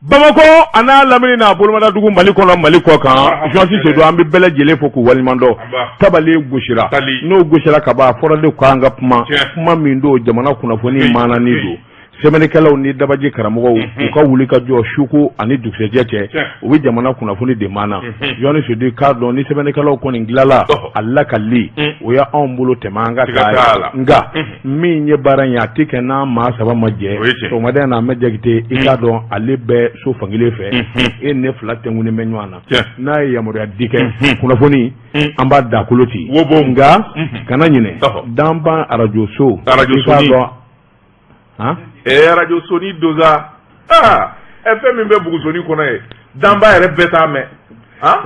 Bamakɔ a n'a lamini n'a bolomadadugu Mali kɔnɔ Mali kɔ kan Journaliste Seydou an bɛ bɛɛ lajɛlen fo k'u waleɲuman dɔn tabale gosira n'o gosira ka ban a fɔra de k'an ka kuma kuma min don jamana kunnafoni maanani don sɛbɛnnikɛlaw ni dabaji karamɔgɔw u ka wuli ka jɔ suko ani dugusɛjɛ cɛ u bɛ jamana kunnafoni de maana Journaliste Seydou k'a dɔn ni sɛbɛnnikɛlaw kɔni tilala a lakali o ye anw bolo tɛmɛ an ka taa nka min ye baara in ye a tɛ kɛ n'a maa saba ma jɛ sɔgɔmada in na Ahmed Jakite i k'a dɔn ale bɛ so fankelen fɛ e ne fila tɛnkunnen bɛ ɲɔgɔn na n'a ye yamaruya di kɛ kunnafoni an b'a dakolo ci nka kana ɲinɛ Danban arajoso i k'a dɔn arajosoni donsa fɛn min bɛ bugusoni kɔnɔ ye Danba yɛrɛ bɛɛ t'a mɛn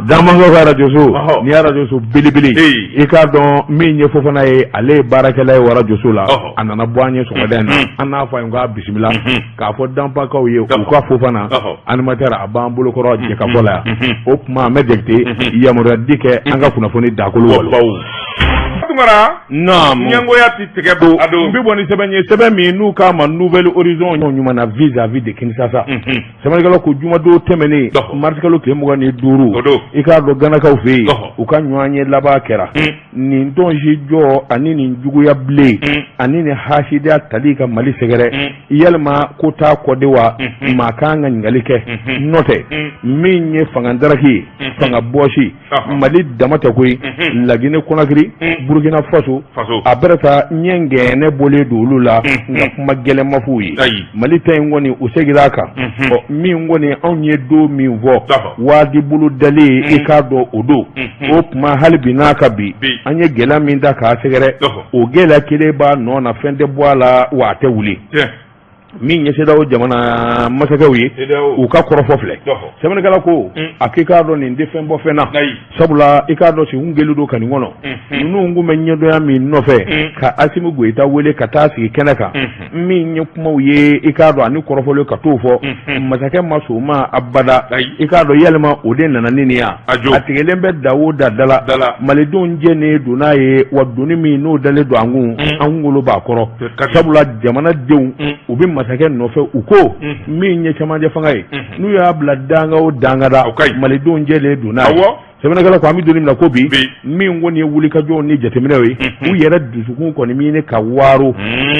Danbankaw ka arajoso ni arajoso belebele i k'a dɔn min ye Fofana ye ale ye baarakɛla ye arajoso la a nana bɔ an ye sɔgɔmada in na an n'a fɔ a ye k'a bisimila k'a fɔ Danbakaw ye u ka Fofana animateur a b'an bolokɔrɔ jɛkafɔ la yan o tuma Ahmed Jakite yamaruya di kɛ an ka kunnafoni dakolo walo Naamu ɲɛngoya tɛ tigɛ don a don n bɛ bɔ ni sɛbɛn ye sɛbɛn min n'u k'a ma Nouvel Horizon ɲuman na vis-à-vis de Kinshasa sɛbɛnnikɛlaw ko jumadon tɛmɛnen marisikalo tile 25 i k'a dɔn ganakaw fɛ yen u ka ɲɔgɔn ye laban kɛra nin tɔnsi jɔ ani nin juguya bilen ani nin hasidiya tali ka Mali sɛgɛrɛ yalima ko t'a kɔ de wa maa kan ka ɲininkali kɛ n'o tɛ min ye fanga daraki ye fanga bɔsi Mali dama tɛ koyi Laginɛ Konakiri Burukina Faso a bɛrɛ ta ɲɛ ngɛnɛ bɔlen don olu la nka kuma gɛlɛn ma f'u ye Mali ta in kɔni u seginna a kan ɔ min kɔni anw ye don min fɔ waati bolo dalen i k'a dɔn o don o tuma hali bi n'a ka bi an ye gɛlɛya min ta k'a sɛgɛrɛ o gɛlɛya kelen b'a nɔ na fɛn tɛ bɔ a la wa a tɛ wuli min ye CEDEAO jamana masakɛw ye u ka kɔrɔfɔ filɛ sɛbɛnnikɛla ko a k'i k'a dɔn nin tɛ fɛn bɔ fɛn na sabula i k'a dɔn sigi kelen don ka nin kɔnɔ ninnu kun bɛ ɲɛdɔnya min nɔfɛ ka Asimi Goyita wele ka taa sigi kɛnɛ kan min ye kumaw ye i k'a dɔn ani kɔrɔfɔli ka t'o fɔ masakɛ ma sɔn o ma abada i k'a dɔn yalima o de nana ni nin ye a tigɛlen bɛ da o da da la malidenw jɛnnen don n'a ye wa doni min n'o dalen don an kun an kunkolo b'a kɔrɔ sabula jamanadenw u bɛ masakɛ nɔfɛ u ko min ye cɛmancɛ fanga ye n'u y'a bila danga o danga da malidenw jɛlen don n'a ye sɛbɛnnikɛla ko an bɛ don min na ko bi min kɔni ye wulikajɔw ni jateminɛw ye u yɛrɛ dusukun kɔni ɲini ka waaro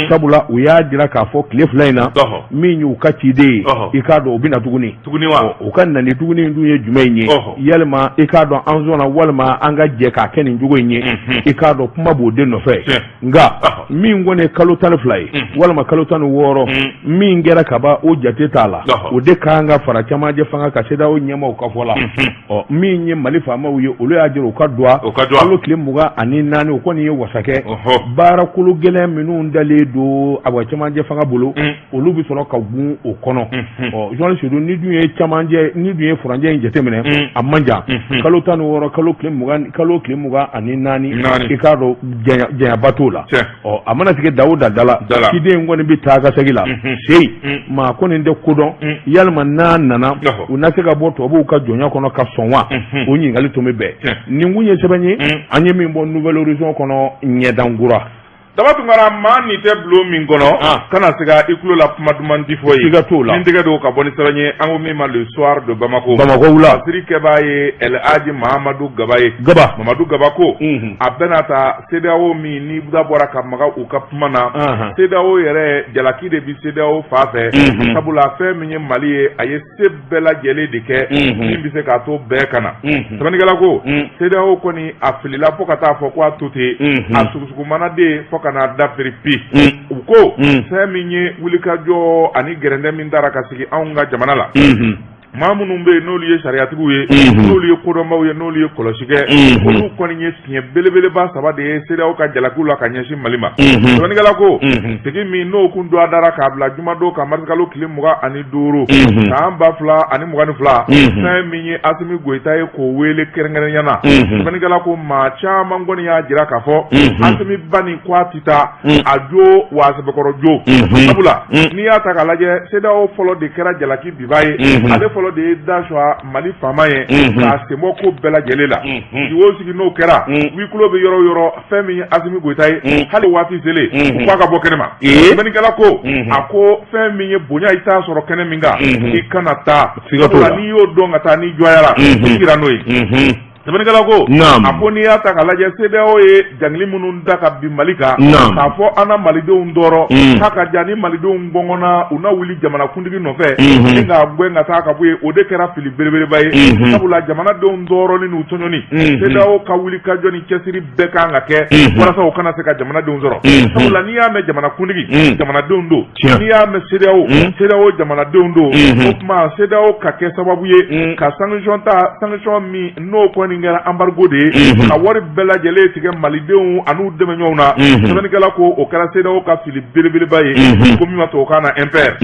sabula u y'a jira k'a fɔ tile 2 in na min y'u ka ciden ye i k'a dɔn u bɛ na tuguni u ka nani tuguni dun ye jumɛn ye yalima i k'a dɔn an sɔnna walima an ka jɛ k'a kɛ nin cogo in ye i k'a dɔn kuma b'o de nɔfɛ nka min kɔni ye kalo 12 ye walima kalo 16 min kɛra kaban o jate t'a la o de ka kan ka fara cɛmancɛ fanga ka CEDEAO ɲɛmaaw ka fɔ la ɔ min ye Mali faamaw ye olu y'a jira u ka duwa kalo tile 24 o kɔni ye wasa kɛ baarakolo gɛlɛn minnu dalen don awa cɛmancɛ fanga bolo olu bɛ sɔrɔ ka gun o kɔnɔ ɔ journaliste Seydou ni dun ye cɛmancɛ ni dun ye furancɛ in jateminɛ a man jan kalo 16 kalo tile 24 i k'a dɔn janyaba t'o la ɔ a mana tigɛ da o da da la ciden in kɔni bɛ taa ka segin la seyi maa kɔni tɛ ko dɔn yalima n'a nana u na se ka bɔ tubabuw ka jɔnya kɔnɔ ka sɔn wa o ɲininkali tun bɛ bɛn nin kun ye sɛbɛn ye an ye min bɔ Nouvel Horizon kɔnɔ ɲɛdankura Daba Tunkara maa ni tɛ bulon min kɔnɔ kana siga i tulo la kuma duman di fɔ yen siga t'o la ni tɛgɛ don ka bɔ ni sɛbɛn ye an ko min ma Le Soir de Bamako Bamakɔ wula tafsiri kɛbaa ye El Hadji Mahamadu Gaba ye Gaba Mamadu Gaba ko a bɛna ta CEDEAO min ni da bɔra ka maga u ka kuma na CEDEAO yɛrɛ jalaki de bɛ CEDEAO fan fɛ sabula fɛn min ye Mali ye a ye se bɛɛ lajɛlen de kɛ min bɛ se k'a to bɛɛ ka na sɛbɛnnikɛla ko CEDEAO kɔni a filila fo ka taa fɔ ko a to ten a sugusugumana den fo ka n'a dafiri pi u ko fɛn min ye wulikajɔ ani gɛrɛntɛ min taara ka sigi anw ka jamana la maa minnu bɛ yen n'olu ye sariyatigiw ye n'olu ye kodɔnbaw ye n'olu ye kɔlɔsi kɛ olu kɔni ye fiɲɛ belebeleba saba de ye CEDEAO ka jalakiw la ka ɲɛsin Mali ma sɛbɛnnikɛla ko sigi min n'o kun dɔ dara k'a bila jumadon ka marisikalo tile 25 san 2022 fɛn min ye Asimi Goyita ye k'o wele kɛrɛnkɛrɛnya na sɛbɛnnikɛla ko maa caman kɔni y'a jira k'a fɔ Asimi ba nin ko a tɛ taa a jo wa sɛbɛkɔrɔ jo sabula n'i y'a ta k'a lajɛ CEDEAO fɔlɔ de kɛra jalaki binbaa ye ale fɔlɔ fɔlɔ de ye da suwa Mali faama ye k'a senbɔ ko bɛɛ lajɛlen la. Sigi o sigi n'o kɛra, huis clos bɛ yɔrɔ o yɔrɔ, fɛn min ye Asimi Goyita ye, hali waati selen u k'a ka bɔ kɛnɛ ma. Sɛbɛnnikɛla ko, a ko fɛn min ye bonya, i t'a sɔrɔ kɛnɛ min kan, i kana taa. Sabula n'i y'o dɔn ka taa, n'i jɔyara, i sigira n'o ye. Sɛbɛnnikɛla ko, a ko n'i y'a ta k'a lajɛ, CEDEAO ye jangili minnu da ka bin Mali kan, k'a fɔ an na malidenw tɔɔrɔ, k'a ka ja ni malidenw gɔngɔnna, u na wuli jamanakuntigi nɔfɛ ni k'a gɛn ka taa ka bɔ yen, o de kɛra fili belebeleba ye. Sabula jamanadenw tɔɔrɔli n'u tɔɲɔni, CEDEAO ka wuli ka jɔ ni cɛsiri bɛɛ kan ka kɛ walasa u kana se ka jamanadenw sɔrɔ. Sabula n'i y'a mɛn jamanakuntigi, jamanadenw don. N'i y'a mɛn CEDEAO, CEDEAO jamanadenw don. O tuma CEDEAO ka kɛ sababu ye ka sanction ta, sanction min n'o kɔni kɛra embargo de ye, ka wari bɛɛ lajɛlen tigɛ malidenw an'u dɛmɛɲɔgɔnw na. Sɛbɛnnikɛla ko o kɛra CEDEAO ka fili belebeleba ye, ko min ma tubabukan na impair.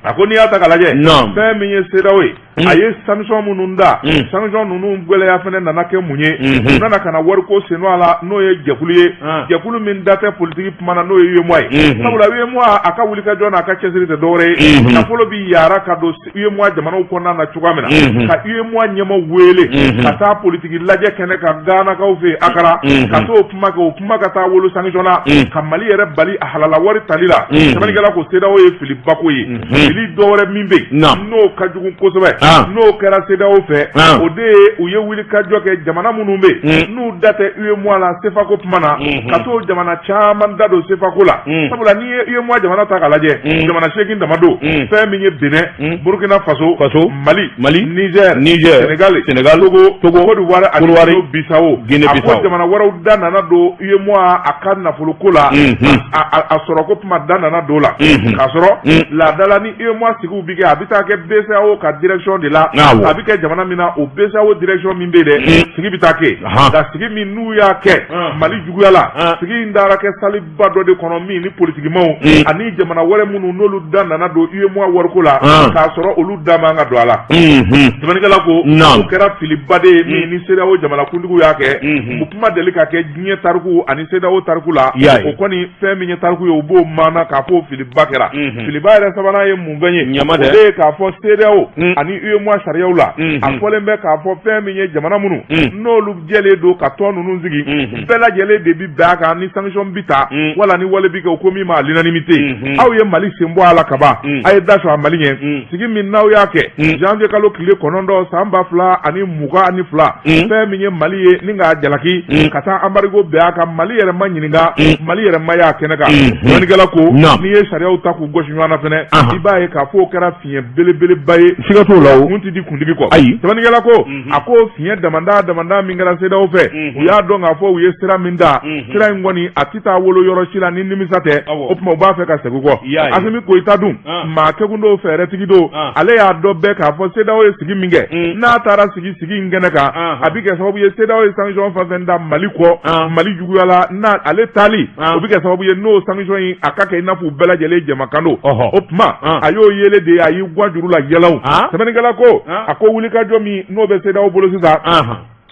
A ko n'i y'a ta k'a lajɛ, fɛn min ye CEDEAO ye, a ye sanction minnu da, sanction ninnu gɛlɛya fana nana kɛ mun ye? U nana ka na wariko sen don a la, n'o ye jɛkulu ye, jɛkulu min da tɛ politiki kuma na, n'o ye UEMOA ye. Sabula UEMOA, a ka wulikajɔ n'a ka cɛsiri tɛ dɔwɛrɛ ye, nafolo bɛ yaara ka don UEMOA jamanaw kɔnɔna na cogoya min na, ka UEMOA ɲɛmaaw wele ka taa politiki lajɛ kɛnɛ kan Ganakaw fɛ Akara, ka t'o kuma kɛ, o kuma ka taa wolo sanction na, ka Mali yɛrɛ bali a halala wari tali la. Sɛbɛnnikɛla ko CEDEAO ye filibako ye. Fili dɔwɛrɛ min bɛ yen n'o ka jugu kosɛbɛ, n'o kɛra CEDEAO fɛ, o de ye u ye wulikajɔ kɛ jamana minnu bɛ yen n'u da tɛ UEMOA la CFA ko kuma na, ka t'o jamana caman da don CFA ko la. Sabula n'i ye UEMOA jamana ta k'a lajɛ, jamana 8 dama don. Fɛn min ye Benin, Burkina Faso, Mali, Mali, Niger, Niger, Sénégal, Sénégal, Togo, Togo, Côte d'Ivoire ani Côte d'Ivoire, Bissau. Guinée A Bissau. ko jamana wɛrɛw da nana don UEMOA a ka nafolo ko la, a sɔrɔko kuma da nana don la, k'a sɔrɔ laadala ni UEMOA sigiw bi kɛ, a bɛ taa kɛ BCEAO ka direction de la. A bɛ kɛ jamana min na, o BCEAO direction min bɛ yen dɛ, sigi bɛ taa kɛ. Nka sigi min n'u y'a kɛ Mali juguya la, sigi in taara kɛ saliba dɔ de kɔnɔ min ni politikimaw ani jamana wɛrɛ minnu n'olu da nana don UEMOA wariko la, k'a sɔrɔ olu da man ka don a la. Sɛbɛnnikɛla ko o kɛra filiba de ye min ni CEDEAO jamanakuntigiw y'a kɛ. O kuma deli ka kɛ diɲɛ tariku ani CEDEAO tariku la. O kɔni, fɛn min ye tariku ye, u b'o maana k'a fɔ filiba kɛra. Filiba yɛrɛ sabanan ye mun fɛn ye? O de ye k'a fɔ CEDEAO ani UEMOA sariyaw la, a fɔlen bɛ k'a fɔ fɛn min ye jamana minnu n'olu jɛlen don ka tɔn ninnu sigi, bɛɛ lajɛlen de bi bɛn a kan ni sanction bi ta wala ni wale bi kɛ, o ko min ma l'unanimité. Aw ye Mali sen bɔ a la kaban, a ye da sɔrɔ a Mali ɲɛ. Sigi min n'aw y'a kɛ janvier kalo tile 9 san 2022, fɛn min ye Mali ye ni k'a jalaki ka taa embargo bɛn a kan, Mali yɛrɛ ma ɲininka, Mali yɛrɛ ma y'a kɛnɛ kan. Sɛbɛnnikɛla ko n'i ye sariyaw ta k'u gosi ɲɔgɔn na fɛnɛ, i b'a ye k'a fɔ o kɛra fiɲɛ belebeleba ye. Siga t'o la o. Kun tɛ di kuntigi kɔ. Ayi. Sɛbɛnnikɛla ko, a ko fiɲɛ damanda damanda min kɛra CEDEAO fɛ, u y'a dɔn k'a fɔ u ye sira min ta, sira in kɔni a tɛ taa wolo yɔrɔ si la ni nimisa tɛ. O tuma u b'a fɛ ka segin kɔ. Asimi Goyita dun, maa kekun don, fɛɛrɛtigi don, ale y'a dɔn bɛɛ k'a fɔ CEDEAO ye sigi min kɛ, n'a taara sigi sigi in kɛnɛ kan, a bɛ kɛ sababu ye CEDEAO ye sanction fɛn fɛn da Mali kɔ, Mali juguyala n'a ale taali, o bɛ kɛ sababu ye n'o sanction in a ka kɛ i n'a fɔ u bɛɛ lajɛlen jɛmakan don. O tuma a y'o yelen de ye, a y'i gwan juru la yɛlɛw. Sɛbɛnnikɛla ko, a ko wulikajɔ min n'o bɛ CEDEAO bolo sisan,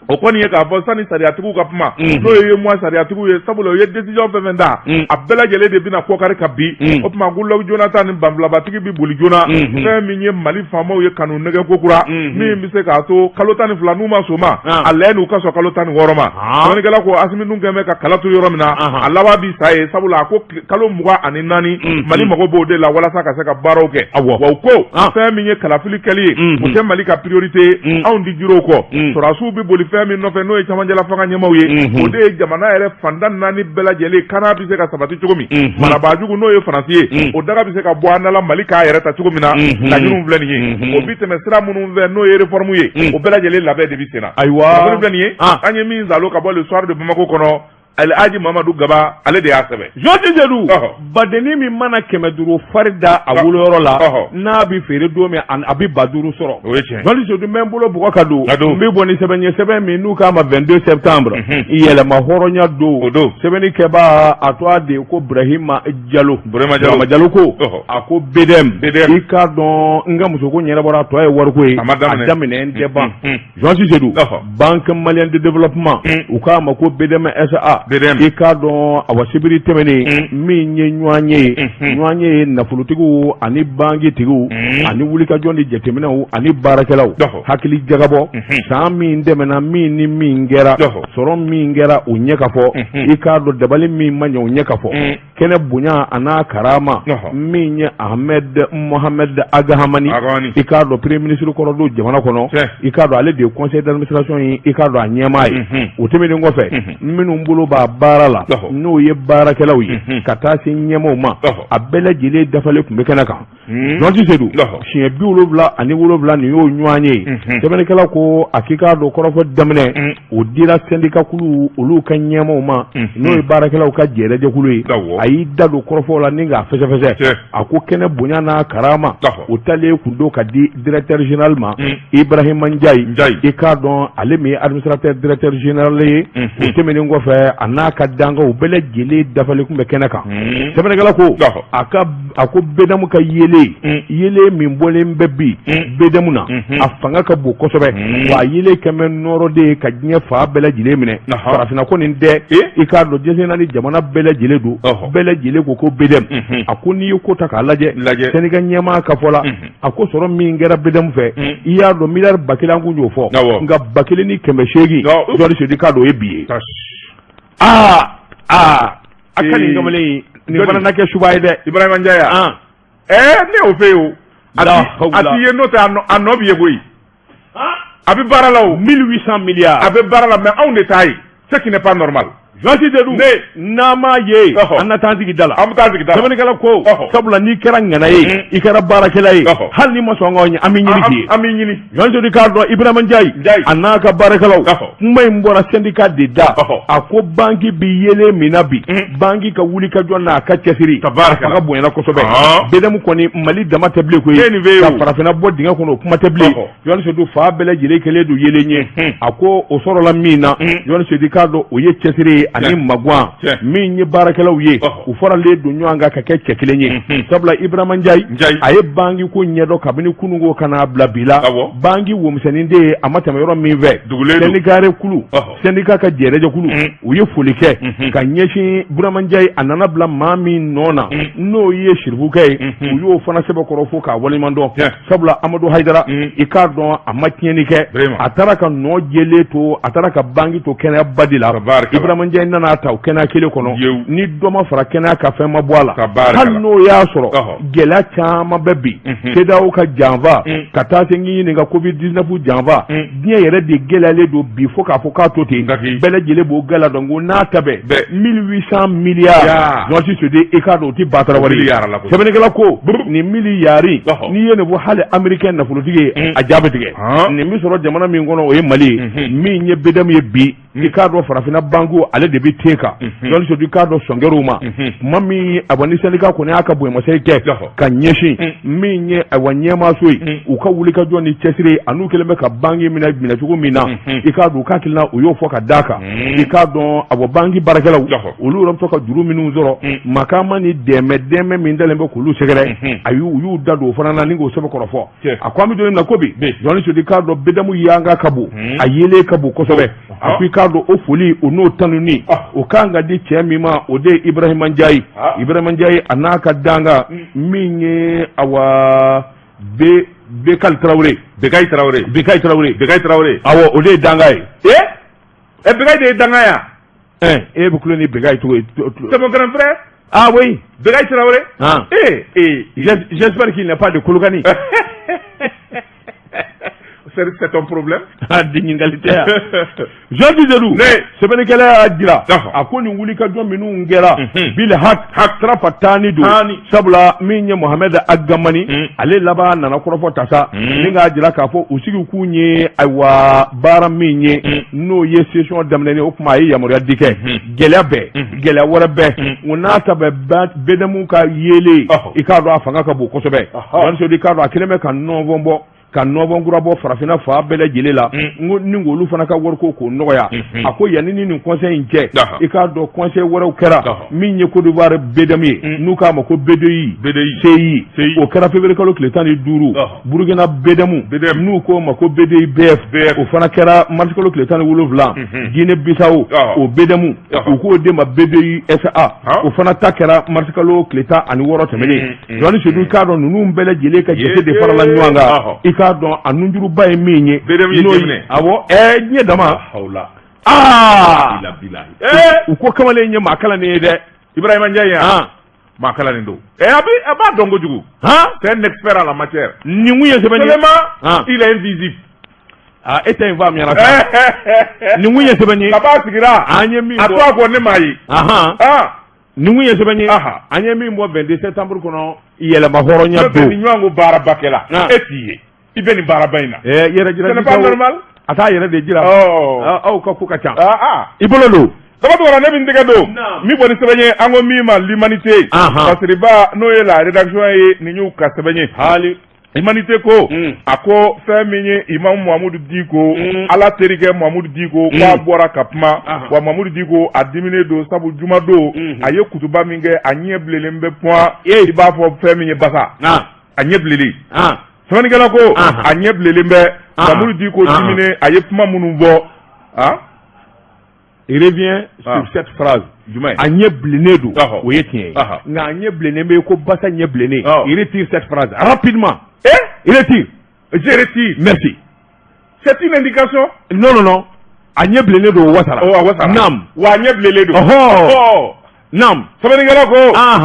o kɔni ye k'a fɔ sani sariyatigiw ka kuma, n'o ye UEMOA sariyatigiw ye, sabula u ye décision fɛn fɛn ta, a bɛɛ lajɛlen de bɛna kɔkari ka bi. O tuma Goodluck Jonathan ni banfilabatigi bɛ boli joona. Fɛn min ye Mali faamaw ye, kanu nɛgɛ ko kura min bɛ se k'a to kalo 12, n'u ma sɔn ma, a lajɛ n'u ka sɔn kalo 16 ma. Sɛbɛnnikɛla ko Asimi dun kɛn bɛ ka kala turu yɔrɔ min na, a laban bi sa ye, sabula a ko kalo 24, Mali mago b'o de la walasa ka se ka baaraw kɛ. Wa u ko fɛn min ye kalafili kɛli ye, o tɛ Mali ka priorité ye, anw di jiri o kɔ. Sɔrɔdasiw bɛ boli fɛn min nɔfɛ, n'o ye camancɛla fanga ɲɛmaaw ye, o de ye jamana yɛrɛ fan tan ni naani bɛɛ lajɛlen kana bɛ se ka sabati cogo min, marabaajugu n'o ye Faransi ye, o daga bɛ se ka bɔ an da la, Mali k'a yɛrɛ ta cogo min na. Laɲiniw filɛ nin ye, o bɛ tɛmɛ sira minnu fɛ, n'o ye réforme ye, o bɛɛ lajɛlen labɛn de bɛ sen na. Ayiwa. Kunnafoni filɛ nin ye, an ye min zalo ka bɔ Le Soir de Bamako kɔnɔ, Alhaji Mamadu Gaba, ale de y'a sɛbɛn. Jɔsi Sedu, badennin min mana 500 fari da a woloyɔrɔ la, n'a bɛ feere don min, a bɛ 5000 sɔrɔ. O ye tiɲɛ. Jɔsi Sedu, n bɛ n bolo bugɔ ka don, n bɛ bɔ ni sɛbɛn ye, sɛbɛn min n'u k'a ma 22 septembre, yɛlɛma hɔrɔnya don. O don. Sɛbɛnni kɛbaa, a tɔgɔ de ko Burahima Jalo. Burahima Jalo. Jalo ko, a ko BDM, i k'a dɔn n ka musoko ɲɛnabɔra, a tɔ ye wariko ye, a ma daminɛ, a daminɛ n tɛ ban. Jɔsi Sedu, Banque malienne de développement, u k'a ma ko BDM SA. syndicat i k'a dɔn awa sibiri tɛmɛnen min ye ɲɔgɔnye ye ɲɔgɔnye ye nafolotigiw ani bankitigiw ani wulikajɔ ni jateminɛw ani baarakɛlaw hakili jagabɔ san min tɛmɛna min ni min kɛra sɔrɔ min kɛra o ɲɛ ka fɔ i k'a dɔn dabali min ma ɲɛ o ɲɛ ka fɔ kɛnɛ bonya a n'a karama min ye Ahmed Mohamed Ag Hamani i k'a dɔn premier ministre kɔrɔ don jamana kɔnɔ i k'a dɔn ale de ye conseil d'administration ye i k'a dɔn a ɲɛmaa ye o tɛmɛnen kɔfɛ minnu bolo b'a baara la n'o ye baarakɛlaw ye ka taa se ɲɛmaaw ma a bɛɛ lajɛlen dafalen tun bɛ kɛnɛ kan Journaliste Seydou siɲɛ 77 nin y'o ɲɔgɔn ye sɛbɛnnikɛla ko a k'i k'a dɔn kɔrɔfɔ daminɛ o dira syndicat kulu olu ka ɲɛmaaw ma n'o ye baarakɛlaw ka jɛrɛjɛkulu ye a y'i da don kɔrɔfɔw la ni k'a fɛsɛfɛsɛ a ko kɛnɛ bonya n'a karama o talen kun don ka di directeur général ma Ibrahima Ndiaye i k'a dɔn ale min ye administrateur directeur général ye o tɛmɛnen kɔfɛ a n'a ka dankanw bɛɛ lajɛlen dafalen tun bɛ kɛnɛ kan sɛbɛnnikɛla ko a ka a ko BDM ka yeelen yeelen min bɔlen bɛ bi BDM na a fanga ka bon kosɛbɛ wa a yeelen kɛmɛ nɔɔrɔ de ye ka diɲɛ fan bɛɛ lajɛlen minɛ farafinna ko nin tɛ i k'a dɔn diɲɛ naani jamana bɛɛ lajɛlen don bɛɛ lajɛlen ko ko BDM a ko n'i ye ko ta k'a lajɛ syndicat ɲɛmaa ka fɔ la a ko sɔrɔ min kɛra BDM fɛ i y'a dɔn miliyari 1000 an kun y'o fɔ nka 1800 Journaliste Seydou k'a dɔn o ye bi ye aa aa a ka nin kamalen nin fana na kɛ suba ye dɛ Ibrahima Ndiaye ɛɛ ne y'o fɛ yen o a ti ye n'o tɛ a nɔ bɛ ye koyi a bɛ baara la o 1800 milliards a bɛ baara la mais anw de t'a ye ce qui n'est pas normal Journaliste Seydou n'an m'a ye an na taa sigi da la an bɛ taa sigi da la sɛbɛnnikɛla ko sabula n'i kɛra ŋana ye i kɛra baarakɛla ye hali n'i ma sɔn ka ɲɛ an b'i ɲini k'i ye an b'i ɲini Journaliste Seydou k'a dɔn Ibrahima Ndiaye a n'a ka baarakɛlaw kuma in bɔra syndicat de da a ko banki bi yeelen min na bi banki ka wuli ka jɔ n'a ka cɛsiri a fanga bonyana kosɛbɛ BDM kɔni Mali dama tɛ bilen koyi ka farafinna bɔ dingɛ kɔnɔ o kuma tɛ bilen Journaliste Seydou fan bɛɛ lajɛlen kɛlen don yeelen ye a ko o sɔrɔla min na Journaliste Seydou k'a dɔn o ye cɛsiri ye ani magan min ye baarakɛlaw ye u faralen don ɲɔgɔn kan ka kɛ cɛ kelen ye sabula Ibrahima Ndiaye a ye banki ko ɲɛdɔn kabini kununko ka n'a bila bi la banki womisɛnnin de ye a ma tɛmɛ yɔrɔ min fɛ syndicat kulu syndicat ka jɛrɛjɛkulu u ye foli kɛ ka ɲɛsin Ibrahima Ndiaye a nana bila maa min nɔ na n'o ye sirifukɛ ye u y'o fana sɛbɛkɔrɔ fo k'a waleɲuman dɔn sabula Amadu Hayidara i k'a dɔn a ma tiɲɛni kɛ a taara ka nɔ jɛlen to a taara ka banki to kɛnɛyaba de la Ibrahima Ndiaye nana ta o kɛnɛya kelen kɔnɔ ni dɔ ma fara kɛnɛya kan fɛn ma bɔ a la hali n'o y'a sɔrɔ gɛlɛya caman bɛ bi CEDEAO ka janfa ka taa se k'i ɲininka Covid 19 janfa diɲɛ yɛrɛ de gɛlɛyalen don bi fo k'a fɔ k'a to ten bɛɛ lajɛlen b'o gɛlɛya dɔn ko n'a ta bɛɛ 1800 milliards Journaliste Seydou i k'a dɔn o tɛ batara wari ye sɛbɛnnikɛla ko nin miliyari n'i ye nin fɔ hali américain nafolotigi ye a ja bɛ tigɛ nin bɛ sɔrɔ jamana min kɔnɔ o ye Mali ye min ye BDM ye bi i k'a dɔn farafinna banque ale de bɛ ten kan Journaliste Seydou i k'a dɔn sɔnkɛr'u ma tuma min awa ni syndicat kɔni y'a ka bonyamasegin kɛ ka ɲɛsin min ye awa ɲɛmaaso ye u ka wulikajɔ ni cɛsiri an'u kɛlen bɛ ka banki minɛ minɛcogo min na i k'a dɔn u ka hakilina u y'o fɔ ka d'a kan i k'a dɔn awa banki baarakɛlaw olu yɛrɛ bɛ to ka juru minnu sɔrɔ makama ni dɛmɛ dɛmɛ min dalen bɛ k'olu sɛgɛrɛ ayi u y'u da don o fana na ni k'o sɛbɛkɔrɔ fɔ a ko an bɛ don min na ko bi Journaliste Seydou i k'a dɔn BDM yanga ka bon a yeelen ka bon kosɛbɛ a ko i k'a dɔn o foli o n'o tanuni o kan ka di cɛ min ma o de ye Ibrahima Ndiaye Ibrahima Ndiaye a n'a ka dankan min ye awa Bekali Tarawele Bekayi Tarawele Bekayi Tarawele Bekayi Tarawele awɔ o de ye dankan ye e Bekayi de ye dankan ye e bɛ kulo ni Bekayi cogo ye c'est mon grand frère ah oui Bekayi Tarawele ah eh j'espère qu'il n'est pas de Kolokani c'est ton problème ah di ɲininkali tɛ yan Journaliste Seydou sɛbɛnnikɛla y'a jira a ko nin wulikajɔ minnu kɛra bil hak tarafa taani don sabula min ye Mohamed Ag Hamani ale laban nana kɔrɔfɔ ta sa ni k'a jira k'a fɔ u sigi kun ye ayiwa baara min ye n'o ye session daminɛnen o tuma a ye yamaruya di kɛ gɛlɛya bɛɛ gɛlɛya wɛrɛ bɛɛ o n'a ta bɛɛ BDM ka yeelen i k'a dɔn a fanga ka bon kosɛbɛ Journaliste Seydou i k'a dɔn a kɛlen bɛ ka nɔnfɔn bɔ Ka nɔbɔn kura bɔ farafinna fan bɛɛ lajɛlen la, n ko ni k'olu fana ka wariko k'o nɔgɔya. A ko yanni ni nin conseil in cɛ, i k'a dɔn conseil wɛrɛw kɛra min ye Côte d'Ivoire BDM ye, n'u k'a ma ko BDI CI, o kɛra février kalo tile 15. Burukina BDM, n'u k'o ma ko BDI BF, o fana kɛra mars kalo tile 17. Guinée Bissau, o BDM, u k'o de ma BDI SA, o fana ta kɛra mars kalo tile 16 tɛmɛnen. Jɔnni Sedu, i k'a dɔn ninnu bɛɛ lajɛlen ka jate de farala ɲɔgɔn kan. I k'a dɔn a nunjuruba ye min ye, n'o ye, awɔ, diɲɛ dama aa, u ko kamalen ye maa kalannen ye dɛ. Ibrahima Ndiaye, maa kalannen don. A bɛ a b'a dɔn kojugu. C'est un expert à la matière. Nin kun ye sɛbɛn ye. Seulement, il est invisible. Aa, e ta in faamuyara sa. Nin kun ye sɛbɛn ye. Kab'a sigira. An ye min bɔ. A to a kɔ ne m'a ye. Nin kun ye sɛbɛn ye. An ye min bɔ 22 septembre kɔnɔ, yɛlɛma hɔrɔnya don. Ni ɲɔgɔn ko baarabakɛla. E t'i ye. I bɛ nin baaraba in na. Yɛrɛ jira. Ce n'est pas normal. A t'a yɛrɛ de jira. Aw ka ko ka ca. I bolo don. Dɔgɔ ne bɛ n tɛgɛ don min bɔ ni sɛbɛn ye, an ko min ma L'Humanité. Fasiriba, n'o ye la rédaction ye, nin y'u ka sɛbɛn ye. Hali. Humanité ko, a ko fɛn min ye Imam Mamudu Diko, Ala terikɛ Mamudu Diko, k'a bɔra ka kuma wa. Mamudu Diko, a diminen don, sabu jumadon a ye kutuba min kɛ, a ɲɛ bilennen bɛ point, i b'a fɔ fɛn min ye basa, a ɲɛ bilelen. Sɛbɛnnikɛla ko a ɲɛ bilelen bɛ. Mamudu Diko diminen, a ye kuma minnu fɔ. Il revient sur cette phrase. Jumɛn? A ɲɛ bilennen don, o ye tiɲɛ ye, nka a ɲɛ bilennen bɛ ko basa ɲɛ bilennen. Il retire cette phrase rapidement. Eh? Il retire. Je retire. Merci. C'est une indication. Non, non, non, a ɲɛ bilennen don, o wasara. O, a wasara. Naam. Wa a ɲɛ bilennen don. Ɔhɔ, naam. Sɛbɛnnikɛla ko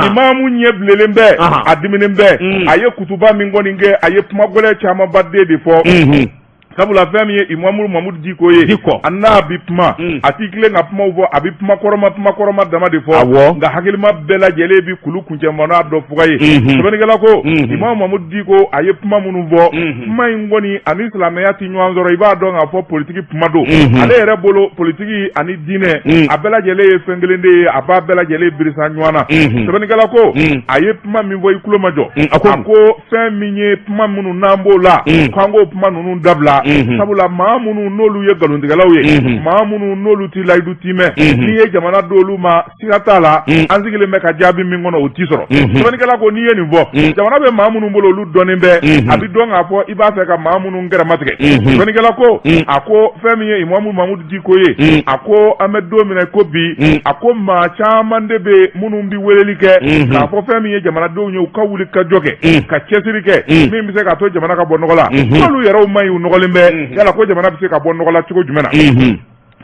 imamu ɲɛ bilennen bɛ, a diminen bɛ. A ye kutuba min kɔni kɛ, a ye kuma gɛlɛn camanba de fɔ, sabula fɛn min ye imamu Mamudu Diko ye, Diko, a n'a bi kuma, a t'i tilen ka kumaw fɔ, a bi kuma kɔrɔma, kuma kɔrɔma dama de fɔ. Nka hakilima bɛɛ lajɛlen bi kulu kuncɛma n'a dɔn fuga ye. Sɛbɛnnikɛla ko imamu Mamudu Diko, a ye kuma minnu fɔ, kuma in kɔni ani silamɛya ti ɲɔgɔn sɔrɔ. I b'a dɔn k'a fɔ politiki kuma don. Ale yɛrɛ bolo, politiki ani diinɛ, a bɛɛ lajɛlen ye fɛn kelen de ye, a b'a bɛɛ lajɛlen birisa ɲɔgɔn na. Sɛbɛnnikɛla ko a ye kuma min fɔ, i tulo ma jɔ. A ko fɛn min ye kuma minnu n'an b'o la, k'an k'o kuma ninnu dabila, sabula maa minnu n'olu ye nkalontigɛlaw ye, maa minnu n'olu ti layidu timɛ, n'i ye jamana d'olu ma, siga t'a la, an sigilen bɛ ka jaabi min kɔnɔ, o ti sɔrɔ. Sɛbɛnnikɛla ko n'i ye nin fɔ, jamana bɛ maa minnu bolo, olu dɔnnen bɛ, a bɛ dɔn k'a fɔ i b'a fɛ ka maa minnu gɛrɛmatigɛ. Sɛbɛnnikɛla ko, a ko fɛn min ye imamu Mamudu Diko ye, a ko an bɛ don min na ko bi, a ko maa caman de bɛ minnu bɛ weleli kɛ k'a fɔ fɛn min ye jamanadenw ye, u ka wuli ka jɔ kɛ, ka cɛsiri kɛ, min bɛ se k'a to jamana ka bɔ nɔgɔ la. N'olu yɛrɛw ma ɲi, u nɔgɔlen bɛ, yala ko jamana bɛ se ka bɔ nɔgɔ la cogo jumɛn na?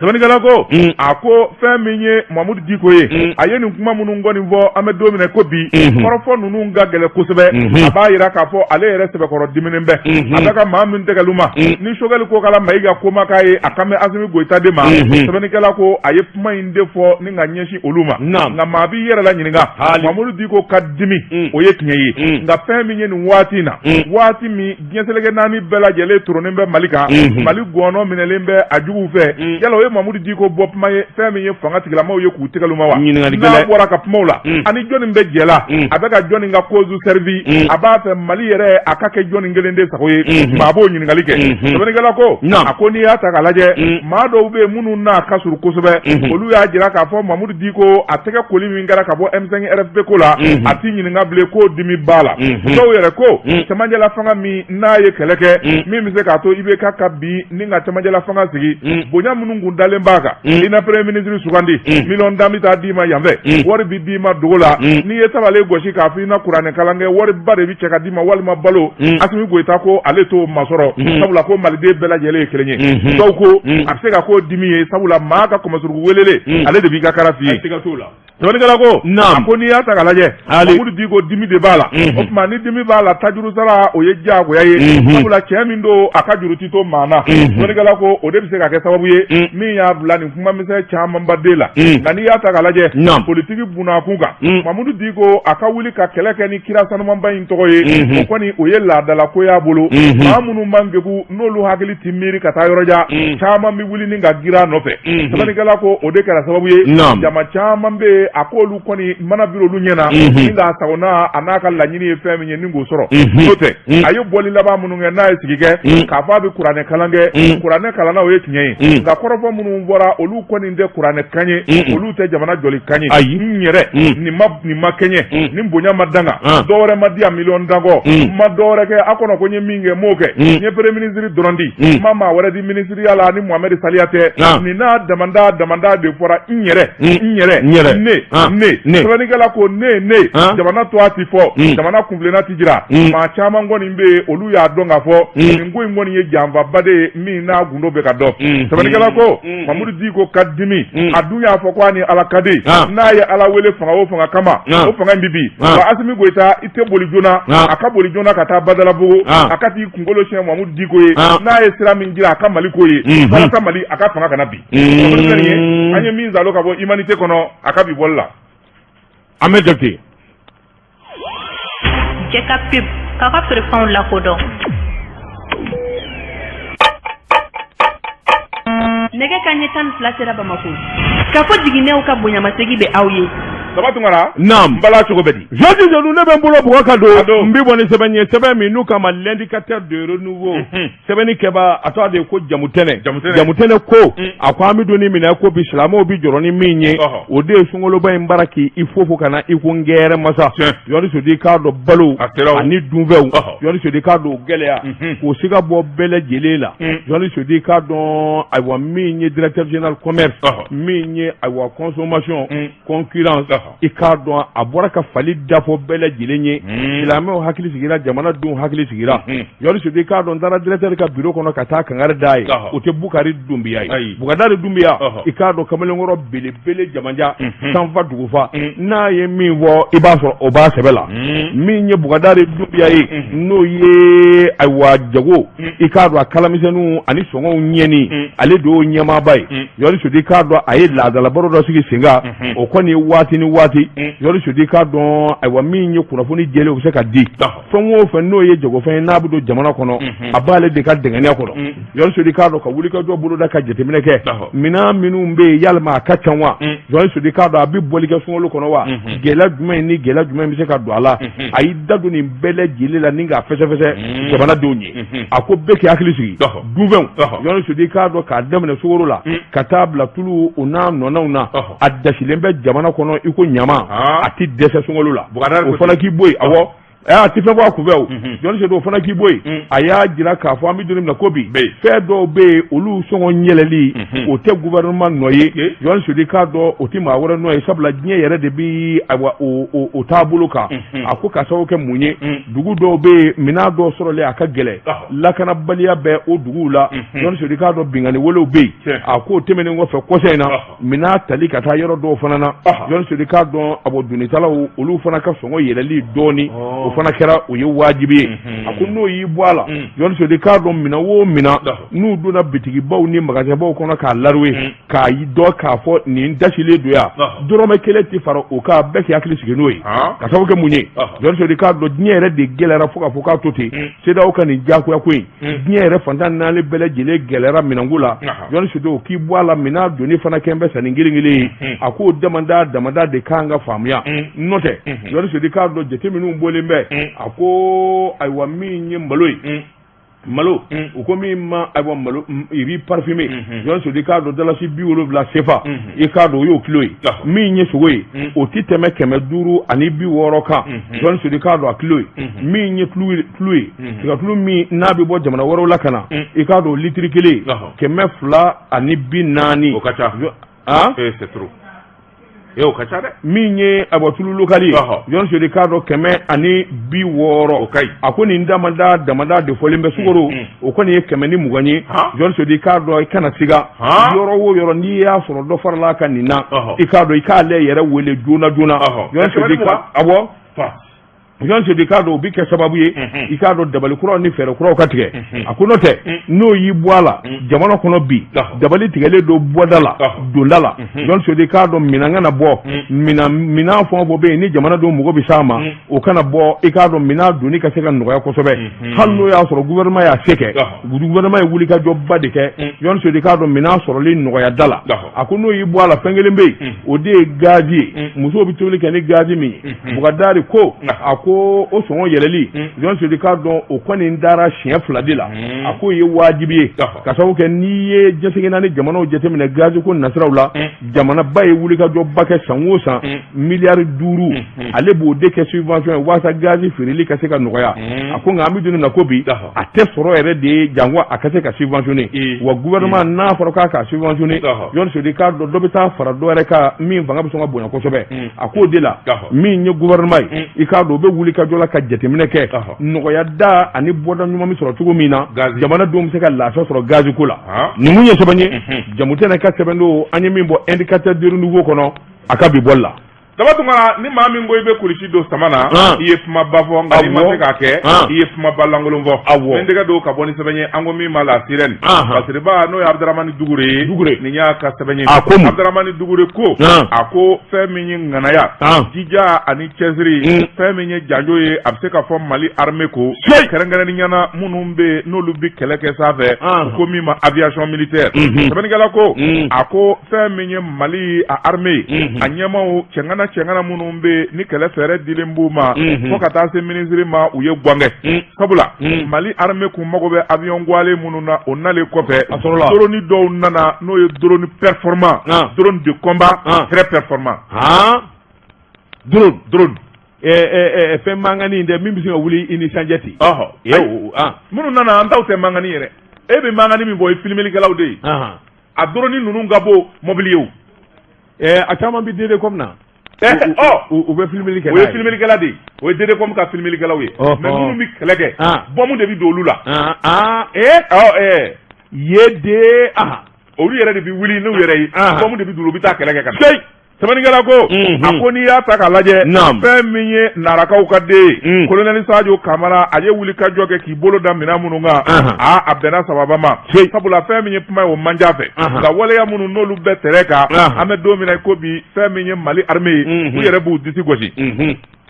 Sɛbɛnnikɛla ko, a ko fɛn min ye Mamudu Diko ye, a ye nin kuma minnu kɔni fɔ, an bɛ don min na ko bi, kɔrɔfɔ ninnu ka gɛlɛn kosɛbɛ. A b'a jira k'a fɔ ale yɛrɛ sɛbɛkɔrɔ diminen bɛ, a bɛ ka maa min tɛgɛlu ma ni Sogɛli ko k'ala Mayiga ko ma k'a ye, a kan bɛ Asimi Goyita de ma. Sɛbɛnnikɛla ko a ye kuma in de fɔ ni ka ɲɛsin olu ma. Nka maa b'i yɛrɛ la ɲininka, Mamudu Diko ka dimi, o ye tiɲɛ ye, nka fɛn min ye nin waati in na, waati min diɲɛ seleke naani bɛɛ lajɛlen toronnen bɛ Mali kan, Mali gɔnɔ minɛlen bɛ a juguw fɛ, yala o ye Mamudu Diko bɔ kuma ye fɛn min ye fanga tigilamaw ye k'u tɛgɛlu ma wa? N'a bɔra ka kumaw la, ani jɔnni bɛ jɛ la, a bɛ ka jɔnni ka cause servi, a b'a fɛ Mali yɛrɛ a ka kɛ jɔnni kelen de sago ye, maa b'o ɲininkali kɛ. Sɛbɛnnikɛla ko, a ko n'i y'a ta k'a lajɛ, maa dɔw bɛ yen minnu n'a ka surun kosɛbɛ, olu y'a jira k'a fɔ Mamudu Diko, a tɛgɛ koli min kɛra ka bɔ M5 RFP ko la, a t'i ɲininka bilen k'o dimi b'a la. Dɔw yɛrɛ ko cɛmancɛla fanga min n'a ye kɛlɛ kɛ, min bɛ se k'a to IBK ka bin ni ka cɛmancɛla fanga sigi, bonya minnu kun dalen b'a kan, i na premier ministre sugandi, miliyɔn 10 bɛ taa d'i ma yanfɛ, wari bɛ d'i ma dogo la, n'i ye tabale gosi k'a fɔ i na kuranɛ kalan kɛ, wariba de bɛ cɛ ka d'i ma walima balo. Asimi Goyita ko ale t'o masɔrɔ, sabula ko maliden bɛɛ lajɛlen ye kelen ye. Dɔw ko a bɛ se ka k'o dimi ye, sabula maa ka kɔmɔsuruku welelen, ale de b'i ka kara f'i ye. Sɛbɛnnikɛla ko, a ko n'i y'a ta k'a lajɛ, Mamudu Diko dimi de b'a la. O tuma ni dimi b'a la, tajuru sara o ye diyagoya ye, sabula cɛ min don, a ka juru ti to maa na. Sɛbɛnnikɛla ko o de bɛ se ka kɛ sababu ye. Min y'a bila nin kumamisɛn camanba de la, nka n'i y'a ta k'a lajɛ politiki bunakun kan, Mamudu Diko a ka wuli ka kɛlɛ kɛ ni kira sanumanba in tɔgɔ ye, o kɔni o ye laadalako y'a bolo. Maa minnu man kegu, n'olu hakili tɛ miiri ka taa yɔrɔ jan, caman bɛ wuli ni ka girin a nɔfɛ. Sɛbɛnnikɛla ko o de kɛra sababu ye, jama caman bɛ yen, a k'olu kɔni mana biri olu ɲɛ na ni k'a sagona a n'a ka laɲini ye fɛn min ye ni k'o sɔrɔ. N'o tɛ, a ye bɔli laban minnu kɛ, n'a ye sigi kɛ k'a fɔ a bɛ kuranɛ kalan kɛ, kuranɛ kalanna, o ye tiɲɛ ye, nka kɔrɔfɔ minnu bɔra, olu kɔni tɛ kuranɛ kan ye, olu tɛ jamana jɔli kan ye. Ayi. N yɛrɛ, nin ma kɛɲɛ, nin bonya ma danga, dɔ wɛrɛ ma di yan miliyɔn dankɔ, n ma dɔ wɛrɛ kɛ a kɔnɔ ko n ye min kɛ, n m'o kɛ. N ye premier ministre dɔrɔn di, n ma maa wɛrɛ di minisiriya la ni Mohamed Saliya tɛ. Nin n'a damanda damanda de fɔra. N yɛrɛ, n yɛrɛ, n yɛrɛ, ne, ne. Sɛbɛnnikɛla ko ne, ne, jamana to a ti fɔ, jamana kunfilenna ti jira. Maa caman kɔni bɛ yen, olu y'a dɔn k'a fɔ nin ko in kɔni ye janfaba de ye min n'a gundo bɛ ka dɔn. Sɛbɛnnikɛla ko Mamudu Diko ka dimi, a dun y'a fɔ ko a ni Ala ka di, n'a ye Ala wele fanga o fanga kama, o fanga in bɛ bin. Wa Asimi Goyita, i tɛ boli joona, a ka boli joona ka taa Badalabugu, a ka t'i kunkolo siɲɛ Mamudu Diko ye, n'a ye sira min jira a ka Mali ko ye, walasa Mali a ka fanga kana bin. An ye min zalo ka bɔ Humanité kɔnɔ a ka bi bɔli la. An bɛ jate. Jɛ ka pub k'a ka feerefɛnw lakodɔn. Nɛgɛ kanɲɛ 12 sera Bamakɔ. K'a fɔ jiginɛw ka bonyamasegin bɛ aw ye. Baba Tunkara. Naam. N bala, cogo bɛ di? Georges Seydou, ne bɛ n bolo bugɔ ka don. N bɛ bɔ ni sɛbɛn ye, sɛbɛn min n'u k'a ma L'indicateur de renouveau. Sɛbɛnni kɛba, a tɔgɔ de ye ko Jamutɛnɛ. Jamutɛnɛ ko a ko an bɛ don min na ko bi, silamɛw bɛ jɔrɔ ni min ye, o de ye sunkaloba in bara k'i fofo ka na i ko n gɛrɛ masa. Jɔni Sodi, k'a dɔn balo ani dunfɛnw, Jɔni Sodi, k'a dɔn o gɛlɛya k'o siga bɔ bɛɛ lajɛlen la. Jɔni Sodi, k'a dɔn ayiwa min ye directeur général commerce, min ye ayiwa consommation, concurrence, i k'a dɔn a bɔra ka fali dafɔ bɛɛ lajɛlen ye. Silamɛw hakili sigira, jamanadenw hakili sigira. Jɔni Sodi, k'a dɔn n taara directeur ka bureau kɔnɔ ka taa kangari d'a ye. O tɛ Bukari Dunbiya ye. Bukari Dunbiya, i k'a dɔn kamalenkɔrɔ belebele, jamanja sanfa dugufa, n'a ye min fɔ, i b'a sɔrɔ o b'a sɛbɛ la. Min ye Bukari Dunbiya ye, n'o ye ayiwa jago, i k'a dɔn a kalamisɛnninw ani sɔngɔw ɲɛni, ale de y'o ɲɛmaaba ye. Jɔni Sodi, k'a dɔn a ye laadalabaro dɔ sigi sen kan. O kɔni ye waati ni waati. Jɔni Sodi, k'a dɔn ayiwa min ye kunnafoni jɛlen, o bɛ se ka di fɛn o fɛn n'o ye jagofɛn ye, n'a bɛ don jamana kɔnɔ, a b'ale de ka dɛngɛniya kɔnɔ. Jɔni Sodi, k'a dɔn ka wulikajɔ boloda ka jateminɛ kɛ minɛn minnu bɛ yen, yalima a ka ca wa? Jɔni Sodi, k'a dɔn a bɛ bɔli kɛ sunkalo kɔnɔ wa? Gɛlɛya jumɛn ni gɛlɛya jumɛn bɛ se ka don a la? A y'i da don nin bɛɛ lajɛlen la ni k'a fɛsɛfɛsɛ jamanadenw ye. A ko bɛɛ k'i hakili sigi, dunfɛnw, Jɔni Sodi, k'a dɔn k'a daminɛ sukaro la ka taa bila tulu, o n'a nɔnɔw na, a dasilen bɛ jamana kɔnɔ i ko ɲama, a tɛ dɛsɛ sunkalo la. O fana k'i bɔ yen, awɔ, a tɛ fɛn bɔ a kunfɛ. O Jɔni Sodi, o fana k'i bɔ yen. A y'a jira k'a fɔ an bɛ don min na ko bi, fɛn dɔw bɛ yen, olu sɔngɔ yɛlɛli, o tɛ gouvernement nɔ ye. Jɔni Sodi, k'a dɔn o tɛ maa wɛrɛ nɔ ye, sabula diɲɛ yɛrɛ de bɛ ayiwa o taabolo kan. A ko ka sababu kɛ mun ye? Dugu dɔw bɛ yen, minɛn dɔw sɔrɔlen a ka gɛlɛn, lakanabaliya bɛ o duguw la. Jɔni Sodi, k'a dɔn binkanni walew bɛ yen. A k'o tɛmɛnen kɔfɛ, kɔsa in na, minɛn tali ka taa yɔrɔ dɔw fana na, Jɔni Sodi, k'a dɔn a bɔ donitalaw, olu fana ka sɔngɔ yɛlɛli dɔɔni, o fana kɛra o ye wajibi ye. A ko n'o y'i bɔ a la, Jɔni Sodi, k'a dɔn minɛn o minɛn n'u donna bitigibaw ni magasinbaw kɔnɔ k'a laruwe, k'a dɔn k'a fɔ nin dasilen don yan, dɔrɔmɛ kelen tɛ fara o kan. Bɛɛ k'i hakili sigi n'o ye. Ka sababu kɛ mun ye? Jɔni Sodi, k'a dɔn diɲɛ yɛrɛ de gɛlɛyara fo k'a fɔ k'a to ten. CEDEAO ka nin diyagoya ko in, diɲɛ yɛrɛ fantan naani bɛɛ lajɛlen gɛlɛyara minɛnko la. Jɔni Sodi, o k'i bɔ a la, minɛn donni fana kɛn bɛ sanni kelen kelen ye. A k'o damada damada de kan ka faamuya. N'o tɛ, Jɔni Sodi, k'a dɔn jate minnu bɔlen bɛ, a ko ayiwa min ye malo ye, malo, u ko min ma ayiwa malo riz parfumé, Jɔni Sodi, k'a dɔn dalasi 70 sefa, i k'a dɔn o y'o kilo ye. Min ye sogo ye, o tɛ tɛmɛ 560 kan, Jɔni Sodi, k'a dɔn a kilo ye. Min ye tulu ye, tigatulu min n'a bɛ bɔ jamana wɛrɛw la ka na, i k'a dɔn litiri kelen 240. O ka ca. C'est trop. O ka ca dɛ. Min ye ayiwa tulu local ye, Jɔni Sodi, k'a dɔn 160. O ka ɲi. A ko nin damada damada de fɔlen bɛ. Sukaro, o kɔni ye 120 ye. Jɔni Sodi, k'a dɔn i kana siga, yɔrɔ o yɔrɔ n'i y'a sɔrɔ dɔ farala ka nin na, i k'a dɔn i k'ale yɛrɛ wele joona joona. Jɔni Sodi, awɔ. Jean Seydou i k'a dɔn o bɛ kɛ sababu ye i k'a dɔn dabali kuraw ni fɛɛrɛ kuraw ka tigɛ a ko n'o tɛ n'o y'i bɔ a la jamana kɔnɔ bi dabali tigɛlen don bɔda la donda la Jean Seydou i k'a dɔn minɛn kana bɔ minɛn fɛn o fɛn bɛ yen ni jamanadenw mago bɛ s'a ma o kana bɔ i k'a dɔn minɛn donni ka se ka nɔgɔya kosɛbɛ hali n'o y'a sɔrɔ gouvernement y'a se kɛ gouvernement ye wulikajɔba de kɛ Jean Seydou i k'a dɔn minɛn sɔrɔli nɔgɔya da la a ko n'o y'i bɔ a la fɛn kelen bɛ yen o de ye gazi ye musow bɛ tobili kɛ ni gazi min ye Bukadari ko a ko o sɔngɔ yɛlɛli Jean Seydou i k'a dɔn o kɔni dara siɲɛ fila de la a k'o ye wajibi ye ka sababu kɛ n'i ye diɲɛ seleke naani jamanaw jateminɛ gazi ko nasiraw la jamanaba ye wulikajɔba kɛ san o san miliyari 5 ale b'o de kɛ subvention ye walasa gazi feereli ka se ka nɔgɔya a ko nka an bɛ don min na ko bi a tɛ sɔrɔ yɛrɛ de ye janko a ka se ka subventionner wa gouvernement n'a fɔra k'a ka subventionner Jean Seydou i k'a dɔn dɔ bɛ taa fara dɔ wɛrɛ kan min fanga bɛ sɔn ka bonya kosɛbɛ a k'o de la min ye gouvernement ye i k'a dɔn u bɛ wulikajɔ la ka jateminɛ kɛ nɔgɔya da ani bɔda ɲuman bɛ sɔrɔ cogo min na jamanadenw bɛ se ka lafiya sɔrɔ gazi ko la nin mun ye sɛbɛn ye Jamutɛnɛ ka sɛbɛn don an ye min bɔ Indicateur du renouveau kɔnɔ a ka bi bɔli la Daba Tunkara ni maa min ko i bɛ kulusi don sama na i ye kumaba fɔ nka n'i ma se k'a kɛ i ye kumaba lankolon fɔ n bɛ tɛgɛ don ka bɔ ni sɛbɛn ye an ko min ma La Sirène Fasiriba n'o ye Abudaramani Dugure ye nin y'a ka sɛbɛn ye Abudaramani Dugure ko a ko fɛn min ye ŋanaya jija ani cɛsiri fɛn min ye janjo ye a bɛ se ka fɔ Mali armée ko kɛrɛnkɛrɛnnenya na minnu bɛ yen n'olu bɛ kɛlɛ kɛ sanfɛ u ko min ma aviation militaire sɛbɛnnikɛla ko a ko fɛn min ye Mali a armée a ɲɛmaaw cɛŋana cɛŋana minnu bɛ ni kɛlɛ fɛɛrɛ dilen b'u ma fo ka taa se minisiri ma u ye gwan kɛ sabula Mali armée kun mago bɛ avion gwalen minnu na o nalen kɔfɛ drone dɔw nana n'o ye drone performant drone de combat très performant drone drone fɛn mankannin dɛ min bɛ se ka wuli i ni sanjɛ ten minnu nana an taw tɛ mankannin yɛrɛ e bɛ mankannin min bɔ o ye filmelikɛlaw de ye a drone ninnu ka bon mobili ye o a caman bɛ DDCOM na u bɛ filmeli kɛ o ye filmelikɛla de ye o ye DDCOM ka filmelikɛlaw ye mais minnu bɛ kɛlɛ kɛ bɔmu de bɛ don olu la ye de olu yɛrɛ de bɛ wuli n'u yɛrɛ ye bɔmu de bɛ don u bɛ taa kɛlɛ kɛ ka na sɛbɛnnikɛla ko a ko n'i y'a ta k'a lajɛ fɛn min ye narakaw ka den ye kolonɛli Sajo Kamara a ye wuli ka jɔ kɛ k'i bolo da minɛn minnu kan aa a bɛnna sababa ma sabula fɛn min ye kuma ye o man diy'a fɛ nka waleya minnu n'olu bɛ terrain kan an bɛ don min na i ko bi fɛn min ye Mali armée ye u yɛrɛ b'u disi gosi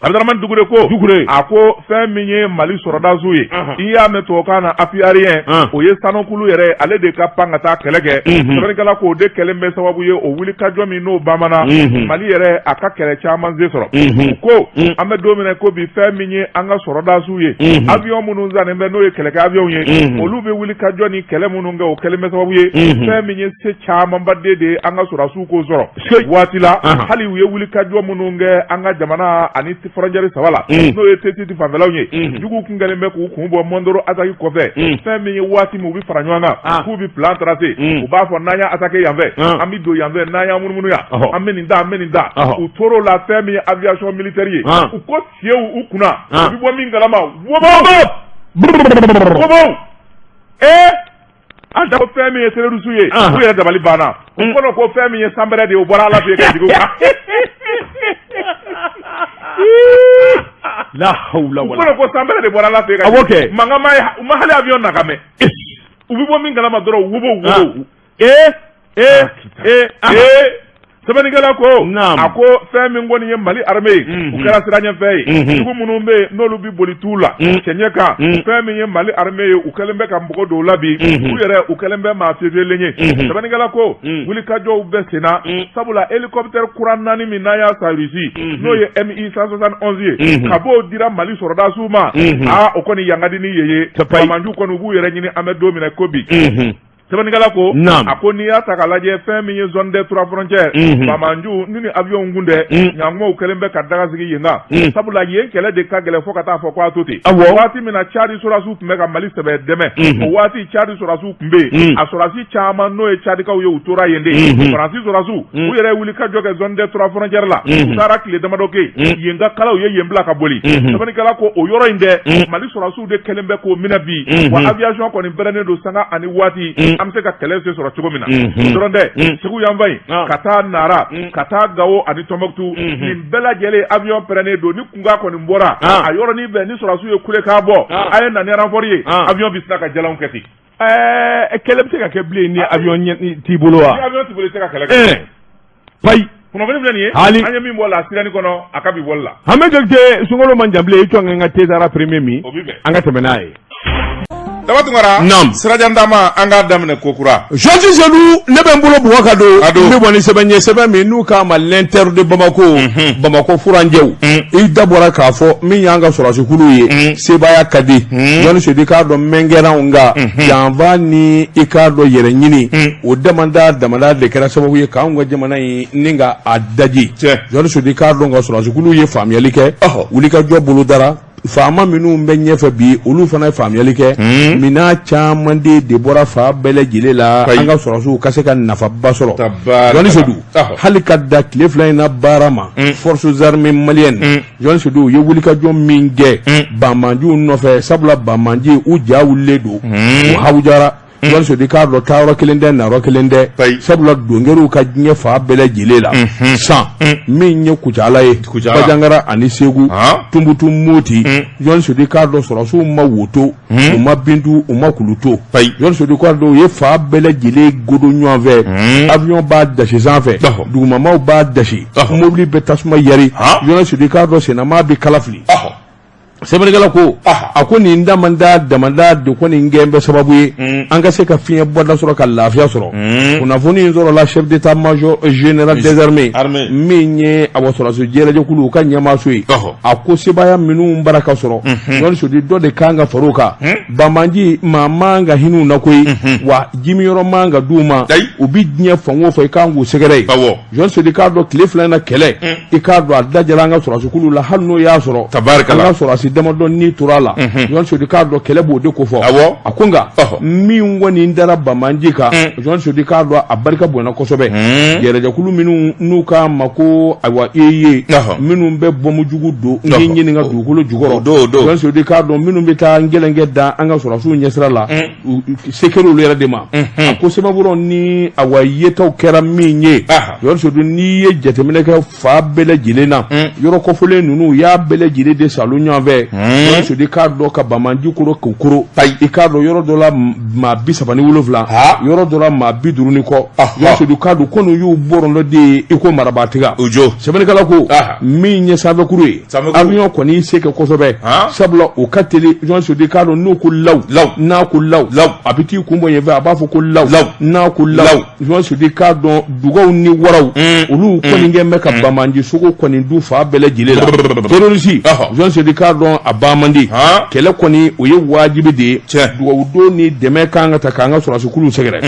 Abdramane Dugure ko Dugure a ko fɛn min ye Mali sɔrɔdasiw ye i y'a mɛn tubabukan na appui aérien o ye sanukulu yɛrɛ ale de ka pan ka taa kɛlɛ kɛ sɛbɛnnikɛla ko o de kɛlen bɛ sababu ye o wulikajɔ min n'o bamana Mali yɛrɛ a ka kɛlɛ caman se sɔrɔ u ko an bɛ don min na ko bi fɛn min ye an ka sɔrɔdasiw ye avion minnu sannen bɛ n'o ye kɛlɛkɛ avion ye olu bɛ wulikajɔ ni kɛlɛ minnu kɛ o kɛlen bɛ sababu ye fɛn min ye se camanba de ye an ka sɔrɔdasiw k'o sɔrɔ waati la hali u ye wulikajɔ minnu kɛ an ka jamana ani frontière saba la n'o ye Tessit fanfɛlaw ye juguw kun kɛlen bɛ k'u kun bɔ Mondoro attaque kɔfɛ fɛn min ye waati min u bɛ fara ɲɔgɔn kan k'u bɛ plan tracer u b'a fɔ n'an y'a attaquer yan fɛ an bɛ don yan fɛ n'an y'an munumunu yan an bɛ nin ta an bɛ nin ta u tor'o la fɛn min ye aviation militaire ye u ko fiyewu u kunna u bɛ bɔ min kalama wobo wobo ee an da ko fɛn min ye terroriste ye u yɛrɛ dabali banna u kɔnɔ ko fɛn min ye sanbɛrɛ de ye o bɔra Ala fɛ yen ka jigin u kan la hawla wala u kɔnɔ ko sanbɛrɛ de bɔra Ala fɛ yen ka awɔ kɛ mankan ma ye u ma hali avion na ka mɛn u bɛ bɔ min kalama dɔrɔn wobo wobo ee ee ee ee sɛbɛnnikɛla ko a ko fɛn min kɔni ye Mali armée ye u kɛra siranɲɛfɛn ye jugu minnu bɛ yen n'olu bɛ boli t'u la cɛɲɛ kan fɛn min ye Mali armée ye u kɛlen bɛ ka npogo don u la bi u yɛrɛ u kɛlen bɛ maa fefelen ye sɛbɛnnikɛla ko wulikajɔw bɛ senna sabula hélicoptère kura naani min n'an y'a san Russie n'o ye Mi 171 ye ka b'o dira Mali sɔrɔdasiw ma aa o kɔni yan ka di ni yen ye banbaanciw kɔni u b'u yɛrɛ ɲini an bɛ don min na ko bi Sɛbɛnnikɛla ko a ko n'i y'a ta k'a lajɛ fɛn min ye zone des trois frontières banbaanciw ni avion kun tɛ ɲankumaw kɛlen bɛ ka daga sigi yen kan sabula yen kɛlɛ de ka gɛlɛn fo ka taa fɔ k'a to ten waati min na Tchad sɔrɔdasiw tun bɛ ka Mali sɛbɛ dɛmɛ o waati Tchad sɔrɔdasiw tun bɛ yen a sɔrɔdasi caman n'o ye Tchadikaw ye u tora yen de Faransi sɔrɔdasiw u yɛrɛ ye wuli ka jɔ kɛ zone des trois frontières la u taara tile damadɔ kɛ yen ka kalaw ye yen bila ka boli sɛbɛnnikɛla ko o yɔrɔ in dɛ Mali sɔrɔdasiw de kɛlen bɛ k'o minɛ bi wa aviation kɔni pɛrɛnnen don sanga ani waati. An bɛ se ka kɛlɛ se sɔrɔ cogo min na, o dɔrɔn tɛ, Segu yanfan in, ka taa Nara, ka taa Gawo ani Tɔnbɔkutu, nin bɛɛ lajɛlen avion pɛrɛnnen don. Ni kunkan kɔni bɔra, a yɔrɔnin bɛɛ ni sɔrɔdasiw ye kulekan bɔ, a ye na ni renfort ye, avion bɛ sina ka jalanw kɛ ten. Kɛlɛ bɛ se ka kɛ bilen ni avion t'i bolo wa? Ni avion t'i bolo, i tɛ se ka kɛlɛ kɛ. Payi. Kunnafoni filɛ nin ye. Hali. An ye min bɔ la sirani kɔnɔ, a ka bi bɔli la. Hamɛ Jakite, sunkalo man jan bilen, i tɔn n ka thé Zara premier min. O bɛ bɛn. An ka tɛmɛ n'a ye. Daba Tunkara. Naam. Sirajan taama, an k'a daminɛ kokura. Georges Seydou, ne bɛ n bolo bugɔ ka don. Ka don. N bɛ bɔ ni sɛbɛn ye, sɛbɛn min n'u k'a ma l'Inter de Bamako. Bamako furanjɛw. I da bɔra k'a fɔ min y'an ka sɔrɔdasikulu ye. Sebaaya ka di. Jɔnni Seydou, i k'a dɔn mɛn kɛra anw kan. Janfa ni i k'a dɔn yɛrɛ ɲini. O damada damada de kɛra sababu ye k'anw ka jamana in ni ka a daji. Jɔnni Seydou, i k'a dɔn ka sɔrɔdasikulu ye faamuyali kɛ. Wulikajɔ bolodara. Faama minnu bɛ ɲɛfɛ bi, olu fana ye faamuyali kɛ. Minɛn caman de bɔra fan bɛɛ lajɛlen la, an ka sɔrɔdasiw ka se ka nafaba sɔrɔ. Jɔnni Seydou, hali ka da tile 2 in na baara ma, forces armées maliennes, Jɔnni Seydou, u ye wulikajɔ min kɛ banbaanciw nɔfɛ, sabula banbaanci u ja wulilen don, u hawujara. Jɔnni Seydou, i k'a dɔn taayɔrɔ kelen tɛ, nayɔrɔ kelen tɛ, sabula donkɛr'u ka diɲɛ fan bɛɛ lajɛlen la. San min ye Kucala ye, Bajangara ani Segu, Tunbutu, Moti, Jɔnni Seydou, i k'a dɔn sɔrɔdasiw ma wo to, u ma bintu, u ma kulu to. Jɔnni Seydou, i k'a dɔn u ye fan bɛɛ lajɛlen godo ɲɔgɔn fɛ. Avion b'a dasi sanfɛ, dugumamaw b'a dasi, mobili bɛ tasuma yari. Jɔnni Seydou, i k'a dɔn sennamaa bɛ kala fili. Sɛbɛnnikɛla ko, a ko nin damada damada de kɔni kɛn bɛ sababu ye an ka se ka fiɲɛ bɔda sɔrɔ, ka lafiya sɔrɔ. Kunnafoni in sɔrɔla chef d'état major général des armées, min ye awa sɔrɔdasi jɛrɛjɛkulu u ka ɲɛmaaso ye. A ko sebaaya minnu bara ka sɔrɔ, Jɔnni Seydou, dɔ de kan ka far'o kan. Banbaanci maa man ka hinɛ u na koyi, wa jimiyɔrɔ man ka d'u ma. U bɛ diɲɛ fan o fan, i kan k'u sɛgɛrɛ yen. Jɔnni Seydou, i k'a dɔn tile 2 in na kɛlɛ, i k'a dɔn a dajara an ka sɔrɔdasikulu la, hali n'o y'a sɔrɔ an ka sɔrɔdasi damadɔ ni tora a la. Jɔnni Seydou, i k'a dɔn kɛlɛ b'o de kofɔ. A ko nka min kɔni dara banbaanci kan, Jɔnni Seydou, i k'a dɔn a barika bonyana kosɛbɛ. Yɛrɛjɛkulu minnu n'u k'a ma ko ayiwa EIA, minnu bɛ bɔnbu jugu don n ɲini ka dugukolo jukɔrɔ, Jɔnni Seydou, i k'a dɔn minnu bɛ taa gɛlɛnkɛ da an ka sɔrɔdasiw ɲɛsira la, se kɛra olu yɛrɛ de ma. A ko sɛbɛnfuraw ni awa yetaw kɛra min ye, Jɔnni Seydou, n'i ye jateminɛ kɛ fan bɛɛ lajɛlen na, yɔrɔ kɔfɔlen ninnu, u y'a bɛɛ lajɛlen de salo ɲɔgɔn fɛ. Jɔnni Seydou, i k'a dɔn ka banbaanci koro k'u koro, i k'a dɔn yɔrɔ dɔ la maa 37, yɔrɔ dɔ la maa 50 ni kɔ. Jɔnni Seydou, k'a dɔn ko n'u y'u bɔrɔntɔ de ye i ko marabaatiga. Sɛbɛnnikɛla ko min ye sanfɛkuru ye, avion kɔni y'i se kɛ kosɛbɛ, sabula o ka teli. Jɔnni Seydou, i k'a dɔn n'o ko law law, n'a ko law law, a bɛ t'i kun bɔ yen fɛ, a b'a fɔ ko law law, n'a ko law. Jɔnni Seydou, i k'a dɔn dugaw ni waraw, olu kɔni kɛn bɛ ka banbaanci sogo kɔni dun fan bɛɛ lajɛlen la. Terroriste, Jɔnni Seydou, i k'a dɔn a ban man di. Kɛlɛ kɔni, o ye wajibi de ye. Dugawu don ni dɛmɛ kan ka ta k'an ka sɔrɔdasikuluw sɛgɛrɛ.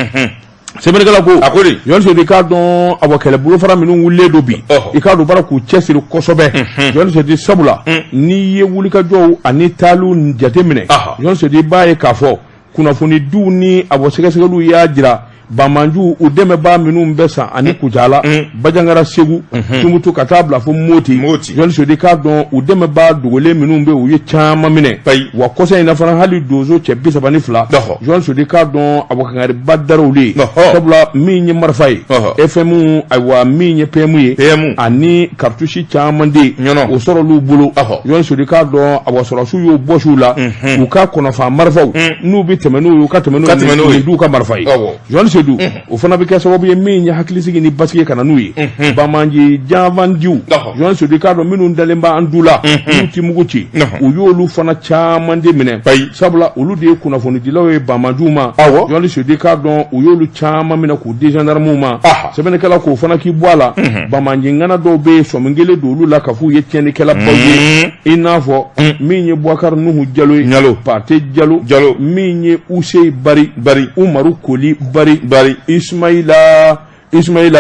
Sɛbɛnnikɛla ko, A ko di? Jɔnni Seydou, i k'a dɔn awa kɛlɛ bolofara minnu wulilen don bi, i k'a dɔn bara k'u cɛsiri kosɛbɛ, Jɔnni Seydou, sabula n'i ye wulikajɔw ani taaliw jateminɛ, Jɔnni Seydou, i b'a ye k'a fɔ kunnafonidiw ni awa sɛgɛsɛgɛliw y'a jira banbaanciw u dɛmɛbaa minnu bɛ san ani Kucala, Bajangara, Segu, Tumutu, ka taa bila fo Moti. Jɔnni Seydou, i k'a dɔn u dɛmɛbaa dogolen minnu bɛ, u ye caman minɛ. Wa kɔsa in na fana, hali donso cɛ 32, Jɔnni Seydou, i k'a dɔn awa kangariba dara olu ye, sabula min ye marifa ye FM, ayiwa min ye PM ye, ani cartouche caman de o sɔrɔl'u bolo. Jɔnni Seydou, i k'a dɔn awa sɔrɔdasiw y'o bɔsi u la, u ka kɔnɔfaa marifaw, n'u bɛ tɛmɛ n'u ye, u ka tɛmɛ n'u ye, d'u ka marifa ye. Jɔnni Seydou, o fana bɛ kɛ sababu ye min ye hakilisigi ni basigi ka na n'u ye. Banbaanci janfanjiw, Jɔnni Seydou, i k'a dɔn minnu dalen b'an du la, n'u ti mugu ci, u y'olu fana caman de minɛ, sabula olu de ye kunnafonidilaw ye banbaanciw ma. Jɔnni Seydou, i k'a dɔn u y'olu caman minɛ k'u di gendarmew ma. Sɛbɛnnikɛla k'o fana k'i bɔ a la, banbaanci ŋana dɔw bɛ yen, sɔmi kelen don olu la k'a f'u ye tiɲɛnikɛlabaw ye, i n'a fɔ min ye Bubakari Nuhu Jalo ye, Pate Jalo, min ye Useyi Bari, Umaru Koli Bari, Ismaila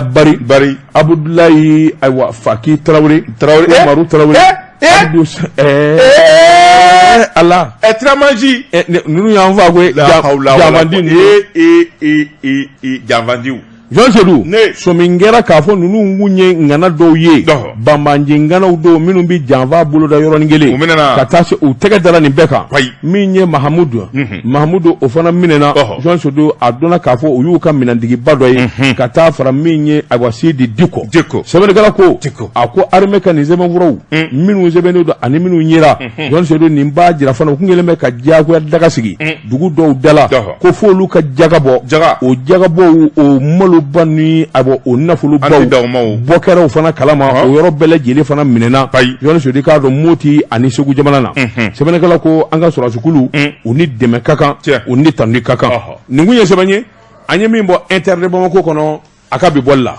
Bari, Abudulayi ayiwa Faki Tarawele, Umaru Tarawele, Abdu Ala Tiramanji, ninnu y'an fa koyi, janfandi ninnu. Janfandiw. Jean Seydou sɔmi kɛra k'a fɔ ninnu kun ye ŋana dɔw ye banbaanci ŋanaw don minnu bɛ janfa boloda yɔrɔnin kelen ka taa se u tɛgɛ dara nin bɛɛ kan min ye Mahamudu Mahamudu o fana minɛna Jean Seydou a dɔnna k'a fɔ u y'u ka minɛntigiba dɔ ye ka taa fara min ye ayiwa Sidi Diko sɛbɛnnikɛla ko a ko armée ka nin sɛbɛnfuraw minnu sɛbɛnnen don ani minnu yera Jean Seydou nin b'a jira fana u kun kɛlen bɛ ka diyagoya daga sigi dugu dɔw da la ko f'olu ka jaga bɔ o jagabɔ o maloba ni ayiwa o nafolobaw bɔ kɛra o fana kalama o yɔrɔ bɛɛ lajɛlen fana minɛna Jean Seydou k'a dɔn Moti ani Segu jamana na sɛbɛnnikɛla ko an ka sɔrɔdasikulu u ni dɛmɛ ka kan u ni tanuni ka kan nin kun ye sɛbɛn ye an ye min bɔ Inter de Bamako kɔnɔ a ka bi bɔli la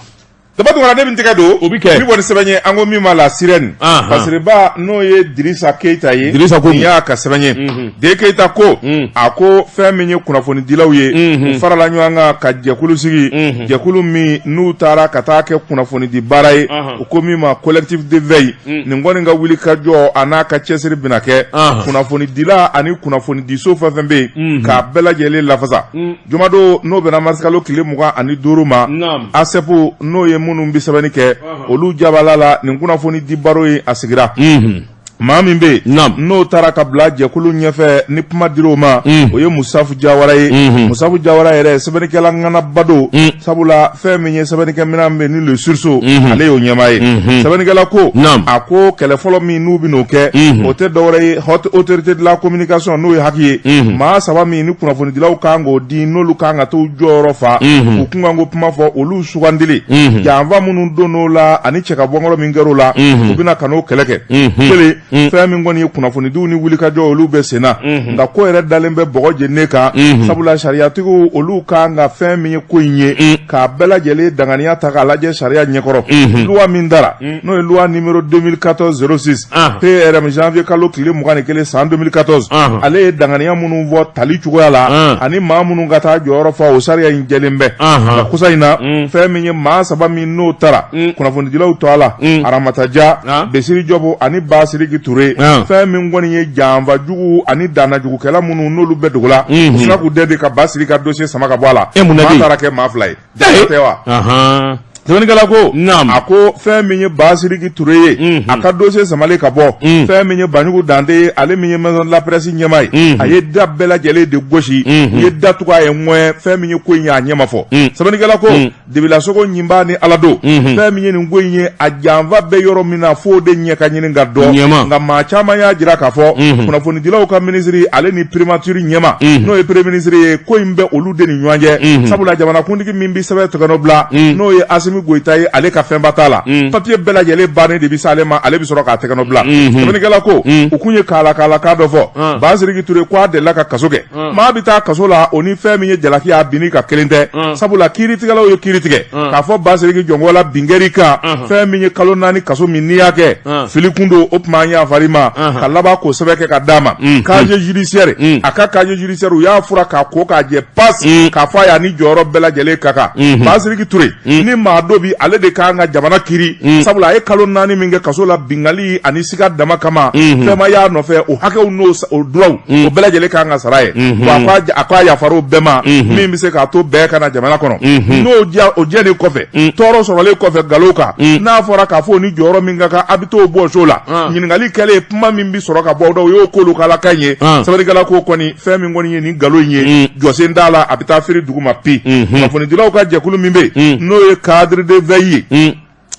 Daba Tunkara ne bɛ n tɛgɛ don o bɛ kɛ n bɛ bɔ ni sɛbɛn ye an ko min ma la sirène Fasiriba n'o ye Dirisa Keyita ye Dirisa ko nin y'a ka sɛbɛn ye mhm. De Keyita ko mm. a ko fɛn min ye kunnafonidilaw ye mhm. u farala ɲɔgɔn kan ka jɛkulu sigi mhm. jɛkulu min n'u taara ka taa kɛ kunnafonidi baara ye u ko min ma collectif de veille mm. nin kɔni ka wuli ka jɔ a n'a ka cɛsiri bɛna kɛ kunnafonidila ani kunnafonidiso fɛn fɛn bɛ yen k'a bɛɛ lajɛlen lafasa mm. Jumadon n'o bɛnna marisikalo tile 25 ma, naamu, ASEP n'o ye minnu bɛ sɛbɛnni kɛ, ɔhɔ, olu jabala la nin kunnafoni di baro in a sigira, unhun, maa min bɛ yen, naamu, n'o taara ka bila jɛkulu ɲɛfɛ ni kuma dir'o ma, un, o ye Musafu Jawara ye, unhun, Musafu Jawara yɛrɛ sɛbɛnnikɛla ŋanaba don, un, sabula fɛn min ye sɛbɛnnikɛminɛn bɛ ni le sursaut, unhun, ale y'o ɲɛmaa ye, unhun, sɛbɛnnikɛla ko, naamu, a ko kɛlɛ fɔlɔ min n'u bɛn'o kɛ, unhun, o tɛ dɔwɛrɛ ye haute autorité de la communication n'o ye HAC ye, unhun, maa saba min ni kunnafonidilaw kan k'o di n'olu kan ka t'u jɔyɔrɔ fa, unhun, u kunkanko kuma fɔ olu sugandili, unhun, janfa minnu donn'o la ani cɛkabɔnkɔrɔ min kɛr'o la, unhun, u bɛna ka n'o kɛlɛ kɛ, unhun, kelen mm. fɛn min kɔni ye kunnafonidiw ni wulikajɔ olu bɛ sen na, unhun, nka ko yɛrɛ dalen bɛ bɔgɔ jeninen kan, unhun, sabula sariyatigiw olu kan ka fɛn min ye ko in ye, k'a bɛɛ lajɛlen danganiya ta k'a lajɛ sariya ɲɛkɔrɔ, unhun, loi min dara n'o ye loi numéro 2014 06 PRM janvier kalo tile 21 san 2014 ale ye danganiya minnu fɔ tali cogoya la ani maa minnu ka taa jɔyɔrɔ fa o sariya in jɛlen bɛ nka kosa in na fɛn min ye maa saba min n'o taara kunnafonidilaw tɔgɔ la Aramata Ja Besiri Jɔbu ani Basiriki Ture fɛn min kɔni ye janfa jugu ani dannajugukɛla minnu n'olu bɛ dogo la u sina k'u dɛn de ka Basiriki ka dossier sama ka bɔ a la maa taara kɛ maa fila ye tɛ wa sɛbɛnnikɛla ko a ko fɛn min ye Basiriki Ture ye a ka dossier samalen ka bɔ fɛn min ye Banjugu Dante ye ale min ye maison de la presse ɲɛmaa ye a ye da bɛɛ lajɛlen de gosi u ye da tugu a ye ŋɔɛ fɛn min ye ko in ye a ɲɛ ma fɔ sɛbɛnnikɛla ko Dibilasogo ɲinba ni ala don fɛn min ye nin ko in ye a janfa bɛ yɔrɔ min na f'o de ɲɛ ka ɲini ka dɔn nka maa caman y'a jira k'a fɔ kunnafonidilaw ka minisiri ale ni primature ɲɛmaa n'o ye premier ministre ye ko in bɛ olu de ni ɲɔgɔn cɛ sabula jamanakuntigi min bɛ sɛbɛn tɛgɛnɔ bila n'o ye Asimi Goyita ye ale ka fɛnba t'a la papiye bɛɛ lajɛlen bannen de bɛ s'ale ma ale bɛ sɔrɔ k'a tɛgɛnɔ bila sɛbɛnnikɛla ko u kun ye kala dɔ fɔ Basiriki Ture ko a delila ka kaso kɛ maa bɛ taa kaso la o ni fɛn min ye jalaki y'a binni ka kelen tɛ sabula kiiritigɛlaw ye kiiri tigɛ k'a fɔ Basiriki Jɔnkɔla bin kɛr'i kan fɛn min ye kalo 4 kaso min n'i y'a kɛ fili kun don o tuma an yafar'i ma ka laban k'o sɛbɛn kɛ ka d'a ma casier judiciaire a ka casier judiciaire u y'a fura k'a ko k'a jɛ pas k'a fɔ a y'a ni jɔyɔrɔ bɛɛ lajɛlen ka kan Basiriki Ture ni maa dɔ bi ale de kan ka jamana kiiri sabula a ye kalo 4 min kɛ kaso la binkanni ani siga dama kama fɛn ma y'a nɔfɛ o hakɛw n'o o droitw o bɛɛ lajɛlen kan ka sara ye wa a ko a yafar'o bɛɛ ma min bɛ se k'a to bɛɛ ka na jamana kɔnɔ n'o diya o jɛlen kɔfɛ tɔɔrɔ sɔrɔlen kɔfɛ nkalon kan n'a fɔra k'a fɔ o ni jɔyɔrɔ min ka kan a bɛ t'o bɔ so la ɲininkali kɛlen kuma min bɛ sɔrɔ ka bɔ o da o y'o kolokalakan ye sɛbɛnnikɛla ko kɔni fɛn min kɔni ye nin nkalon in ye jɔsen t'a la a bɛ taa firi dugu ma pi kunnafonidilaw ka jɛkulu min bɛ yen n'o ye cadre de veille ye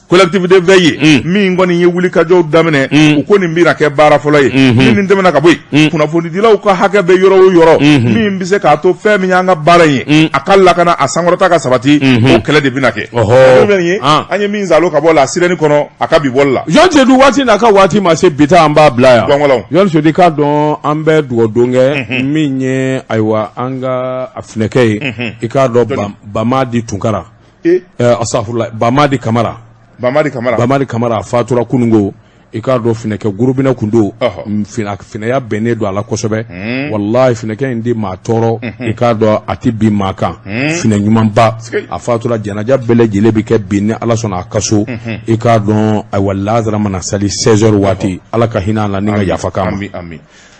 collectif de veille ye min kɔni ye wulikajɔw daminɛ u ko nin bɛna kɛ baara fɔlɔ ye ni nin tɛmɛna ka bɔ yen kunnafonidilaw ka hakɛ bɛ yɔrɔ o yɔrɔ min bɛ se k'a to fɛn min y'an ka baara in ye a ka lakana a sankɔrɔta ka sabati o kɛlɛ de bɛna kɛ ye an ye min zalo ka bɔ la sirène kɔnɔ a ka bi bɔli la Jean Seydou waati n'a ka waati ma se bi ta an b'a bila yan Gɔngɔlɔw. Jean Seydou k'a dɔn an bɛ dugawudon kɛ min ye ayiwa an ka a finɛkɛ ye i k'a dɔn Bamadi Tunkara asafurula Bamadi Kamara Bamadi Kamara Bamadi Kamara a fatura kununko i k'a dɔn finɛkɛ gorobinɛ kun don finɛya bɛnnen don a la kosɛbɛ walahi finɛkɛ in tɛ maa tɔɔrɔ i k'a dɔn a tɛ bin maa kan finɛ ɲumanba a fatura janaja bɛɛ lajɛlen bɛ kɛ bi ni Ala sɔnna a ka so i k'a dɔn ayiwa lansara mana sali 16 heures waati Ala ka hinɛ a la ni ka yafa k'a ma.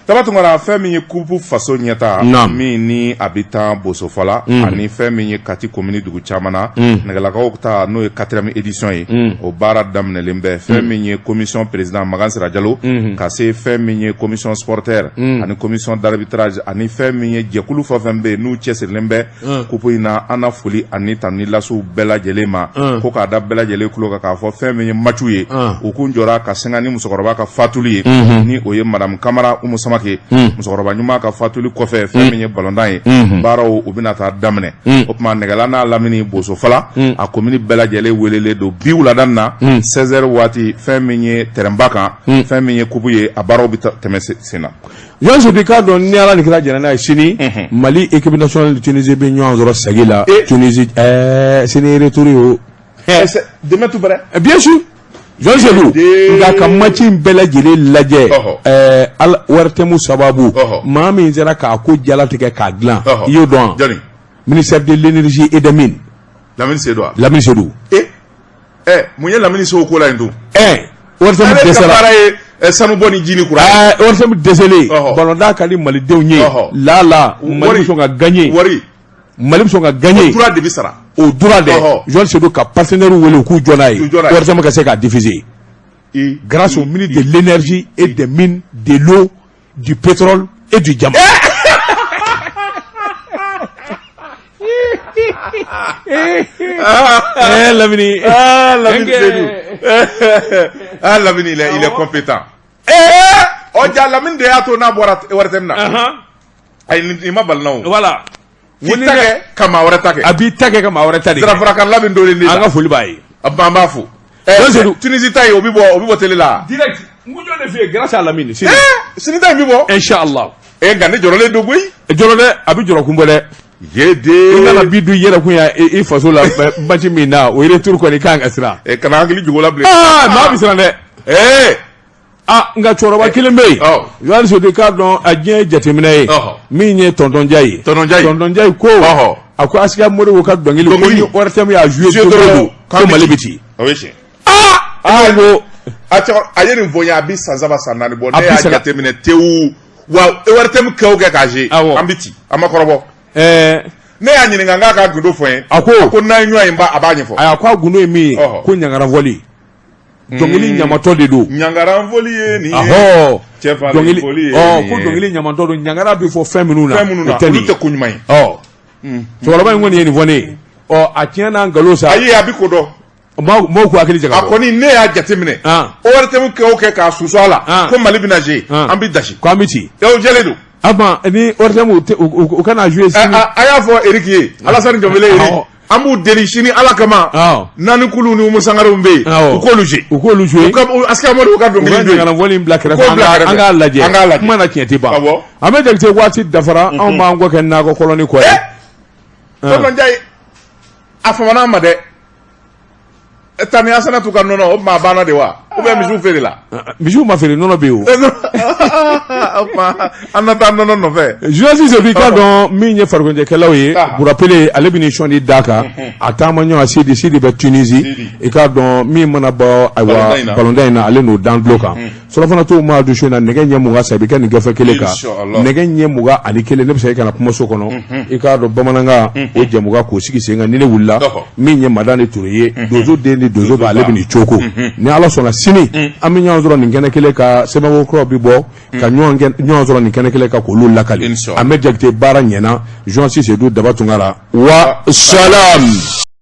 Daba Tunkara, fɛn min ye coupe faso ɲɛta min ni a bɛ taa Bosofala ani fɛn min ye Kati komini dugu caman na, nɛgɛlakaw ta n'o ye quatrième édition ye, o baara daminɛlen bɛ. Fɛn min ye commission président Makan Sira Jalo, ka se fɛn min ye commission supporter ani commission d'arbitrage ani fɛn min ye jɛkulu fɛn fɛn bɛ yen n'u cɛsirilen bɛ coupe in na, an na foli ani tanuni lase bɛɛ lajɛlen ma, ko k'a da bɛɛ lajɛlen tulo kan k'a fɔ fɛn min ye match ye, u kun jɔra ka sanga ni musokɔrɔba ka fatuli ye, ni o ye madame Kamara Umu Samake. Musokɔrɔba ɲuman ka fatuli kɔfɛ, fɛn min ye balontan ye, baaraw u bɛna taa daminɛ. O tuma nɛgɛla n'a lamini Bosofala, a komini bɛɛ lajɛlen welelen don bi wulada na 16 heures waati, fɛn min ye terrain-ba kan, fɛn min ye coupe ye, a baaraw bɛ tɛmɛ sen na. Jean Seydou, k'a dɔn ni Ala ni kira jɛnna n'a ye, sini Mali équipe nationale de Tunisie bɛ ɲɔgɔn sɔrɔ segi la Tunisie, sini retour ye o. Demain tout près. Bien sûr, Jean Seydou, nka ka match in bɛɛ lajɛlen lajɛ, ORTM sababu, maa min sera k'a ko jalatigɛ k'a dilan, i y'o dɔn wa? Jɔnni? Ministère de l'énergie et des mines. Lamini Seydou wa? Lamini Seydou. Mun ye Lamini se o ko la yen dun? ORTM Ale ka dɛsɛra. baara ye sanubɔ ni ji ni courant ye. ORTM dɛsɛlen, balontan ka di malidenw ye, la Mali bɛ sɔn ka gagner. Wari. Mali bɛ sɔn ka gagner. O droit de bɛ sara. O droit dɛ, Jean Seydou ka partenaire wele u k'u jɔ n'a ye, ORTM ka se k'a diffuser. Grâce au ministre de l'énergie et des mines, de l'eau, du pétrole et du diamant. Eh, Lamini. Ah, Lamini Seydou. Ah, Lamini, il est compétent. Eh, oh, ja, Lamini de y'a to n'a bɔra ORTM na. Ayi, nin ma bali na o. Voilà. K'i ta kɛ ka maa wɛrɛ ta kɛ. A b'i ta kɛ ka maa wɛrɛ ta de kɛ. Sirafara labɛn dɔɔnin de la. An ka foli b'a ye. An b'a fo. Tunisie ta in, o bɛ bɔ télé la. Direct. N ko jɔn de fɛ yen grâce à Lamini. Sini. Sini ta in bɛ bɔ. Inchallah. Nka ne jɔrɔlen don koyi. Jɔrɔ dɛ, a bɛ jɔrɔ kun bɔ dɛ. Yeden. I nana bi dun i yɛrɛ kun yan i faso la match min na, o retour kɔni kan ka siran. Kana hakili jigin o la bilen. Aa, maa bɛ siran dɛ. Nka cɛkɔrɔba kelen bɛ yen. Yohane Seydou, k'a dɔn a diɲɛ ye jateminɛ ye. Min ye Tonton Ndiaye ye. Tonton Ndiaye. Tonton Ndiaye ko. A ko Askia Modibo ka dɔnkili ko ni ORTM y'a joué don o don ko Mali bɛ ci. O ye tiɲɛ. Aa ko. A cɛkɔrɔba a ye nin fɔ n ye a bɛ san 3 san 4 bɔ, ne y'a jateminɛ tewu wa ORTM kɛ o kɛ k'a joué. An bɛ ci, an ma kɔrɔbɔ. Ne y'a ɲininka n k'a ka gundo fɔ n ye. A ko. A ko n'an ye ɲɔgɔn ye a b'a ɲɛfɔ. Ayi, a ko a gundo ye min ye. Ko ɲangaranfɔli. Dɔnkili ɲamatɔ de don. Ɲangaranfɔli ye nin ye. Ahɔ. Cɛfarinfɔli ye nin ye. Ko dɔnkili ɲamatɔ don, ɲangara bɛ fɔ fɛn minnu na. Fɛn minnu na, olu tɛ ko ɲuman ye. Cɛkɔrɔba in kɔni ye nin fɔ ne ye. A tiɲɛ n'a nkalon sa. Ayi, a bɛ ko dɔn. Maaw k'u hakili jagabɔ. A kɔni ne y'a jateminɛ. ORTM kɛ o kɛ k'a susu a la. Ko Mali bɛna jouer an bɛ dasi. Ko an bɛ ci. O jɛlen don. A ma ni ORTM u kana jouer sini. A y'a fɔ Eric ye, Alasani Jɔnbele Eric. An b'u deli sini Ala kama. Naani kulu ni Umu Sangarew bɛ yen. U k'olu jouer. U k'olu jouer. Askia Modibo ka dɔnkili U ka ɲangaranfɔli in bila kɛrɛfɛ. An k'a lajɛ. An k'a lajɛ. Kuma na tiɲɛ tɛ ban. An bɛ Jakite waati dafara, anw b'an kɔ kɛ nakɔ kɔlɔni kɔ ye. Tonton Ndiaye, a famana an ma dɛ. Tani Asanatu ka nɔnɔ, o tuma a banna de wa? Ou bien misiw feere la? Misiw ma feere, nɔnɔ bɛ yen o. O tuma an na taa nɔnɔ nɔfɛ. Journaliste Seydou, i k'a dɔn min ye farikoloɲɛnajɛkɛlaw ye, Burapele ale bɛ sɔnni d'a kan, a taama ɲɔgɔn Sidi Sidi bɛ Tunisie, i k'a dɔn min mana bɔ ayiwa balontan in na, ale n'o dan tulo kan. Surafana to ma du su in na nɛgɛ ɲɛ 20 sa, i bɛ kɛ nin gafe kelen kan nɛgɛ ɲɛ 21, ne bɛ se ka na kumaso kɔnɔ, i k'a dɔn bamanankan o jɛmukan k'o sigi sen kan. Ni ne wulila, min ye Madani Ture ye, donso den ni donso ba, ale bɛ nin coko. Ni Ala sɔnna, sini an bɛ ɲɔgɔn sɔrɔ nin kɛnɛ kelen kan, sɛbɛnko kuraw bɛ bɔ ka ɲɔgɔn sɔrɔ nin kɛnɛ kelen kan k'olu lakali. An bɛ Jakite baara ɲɛna. Journaliste Seydou Daba Tunkara, wa salam.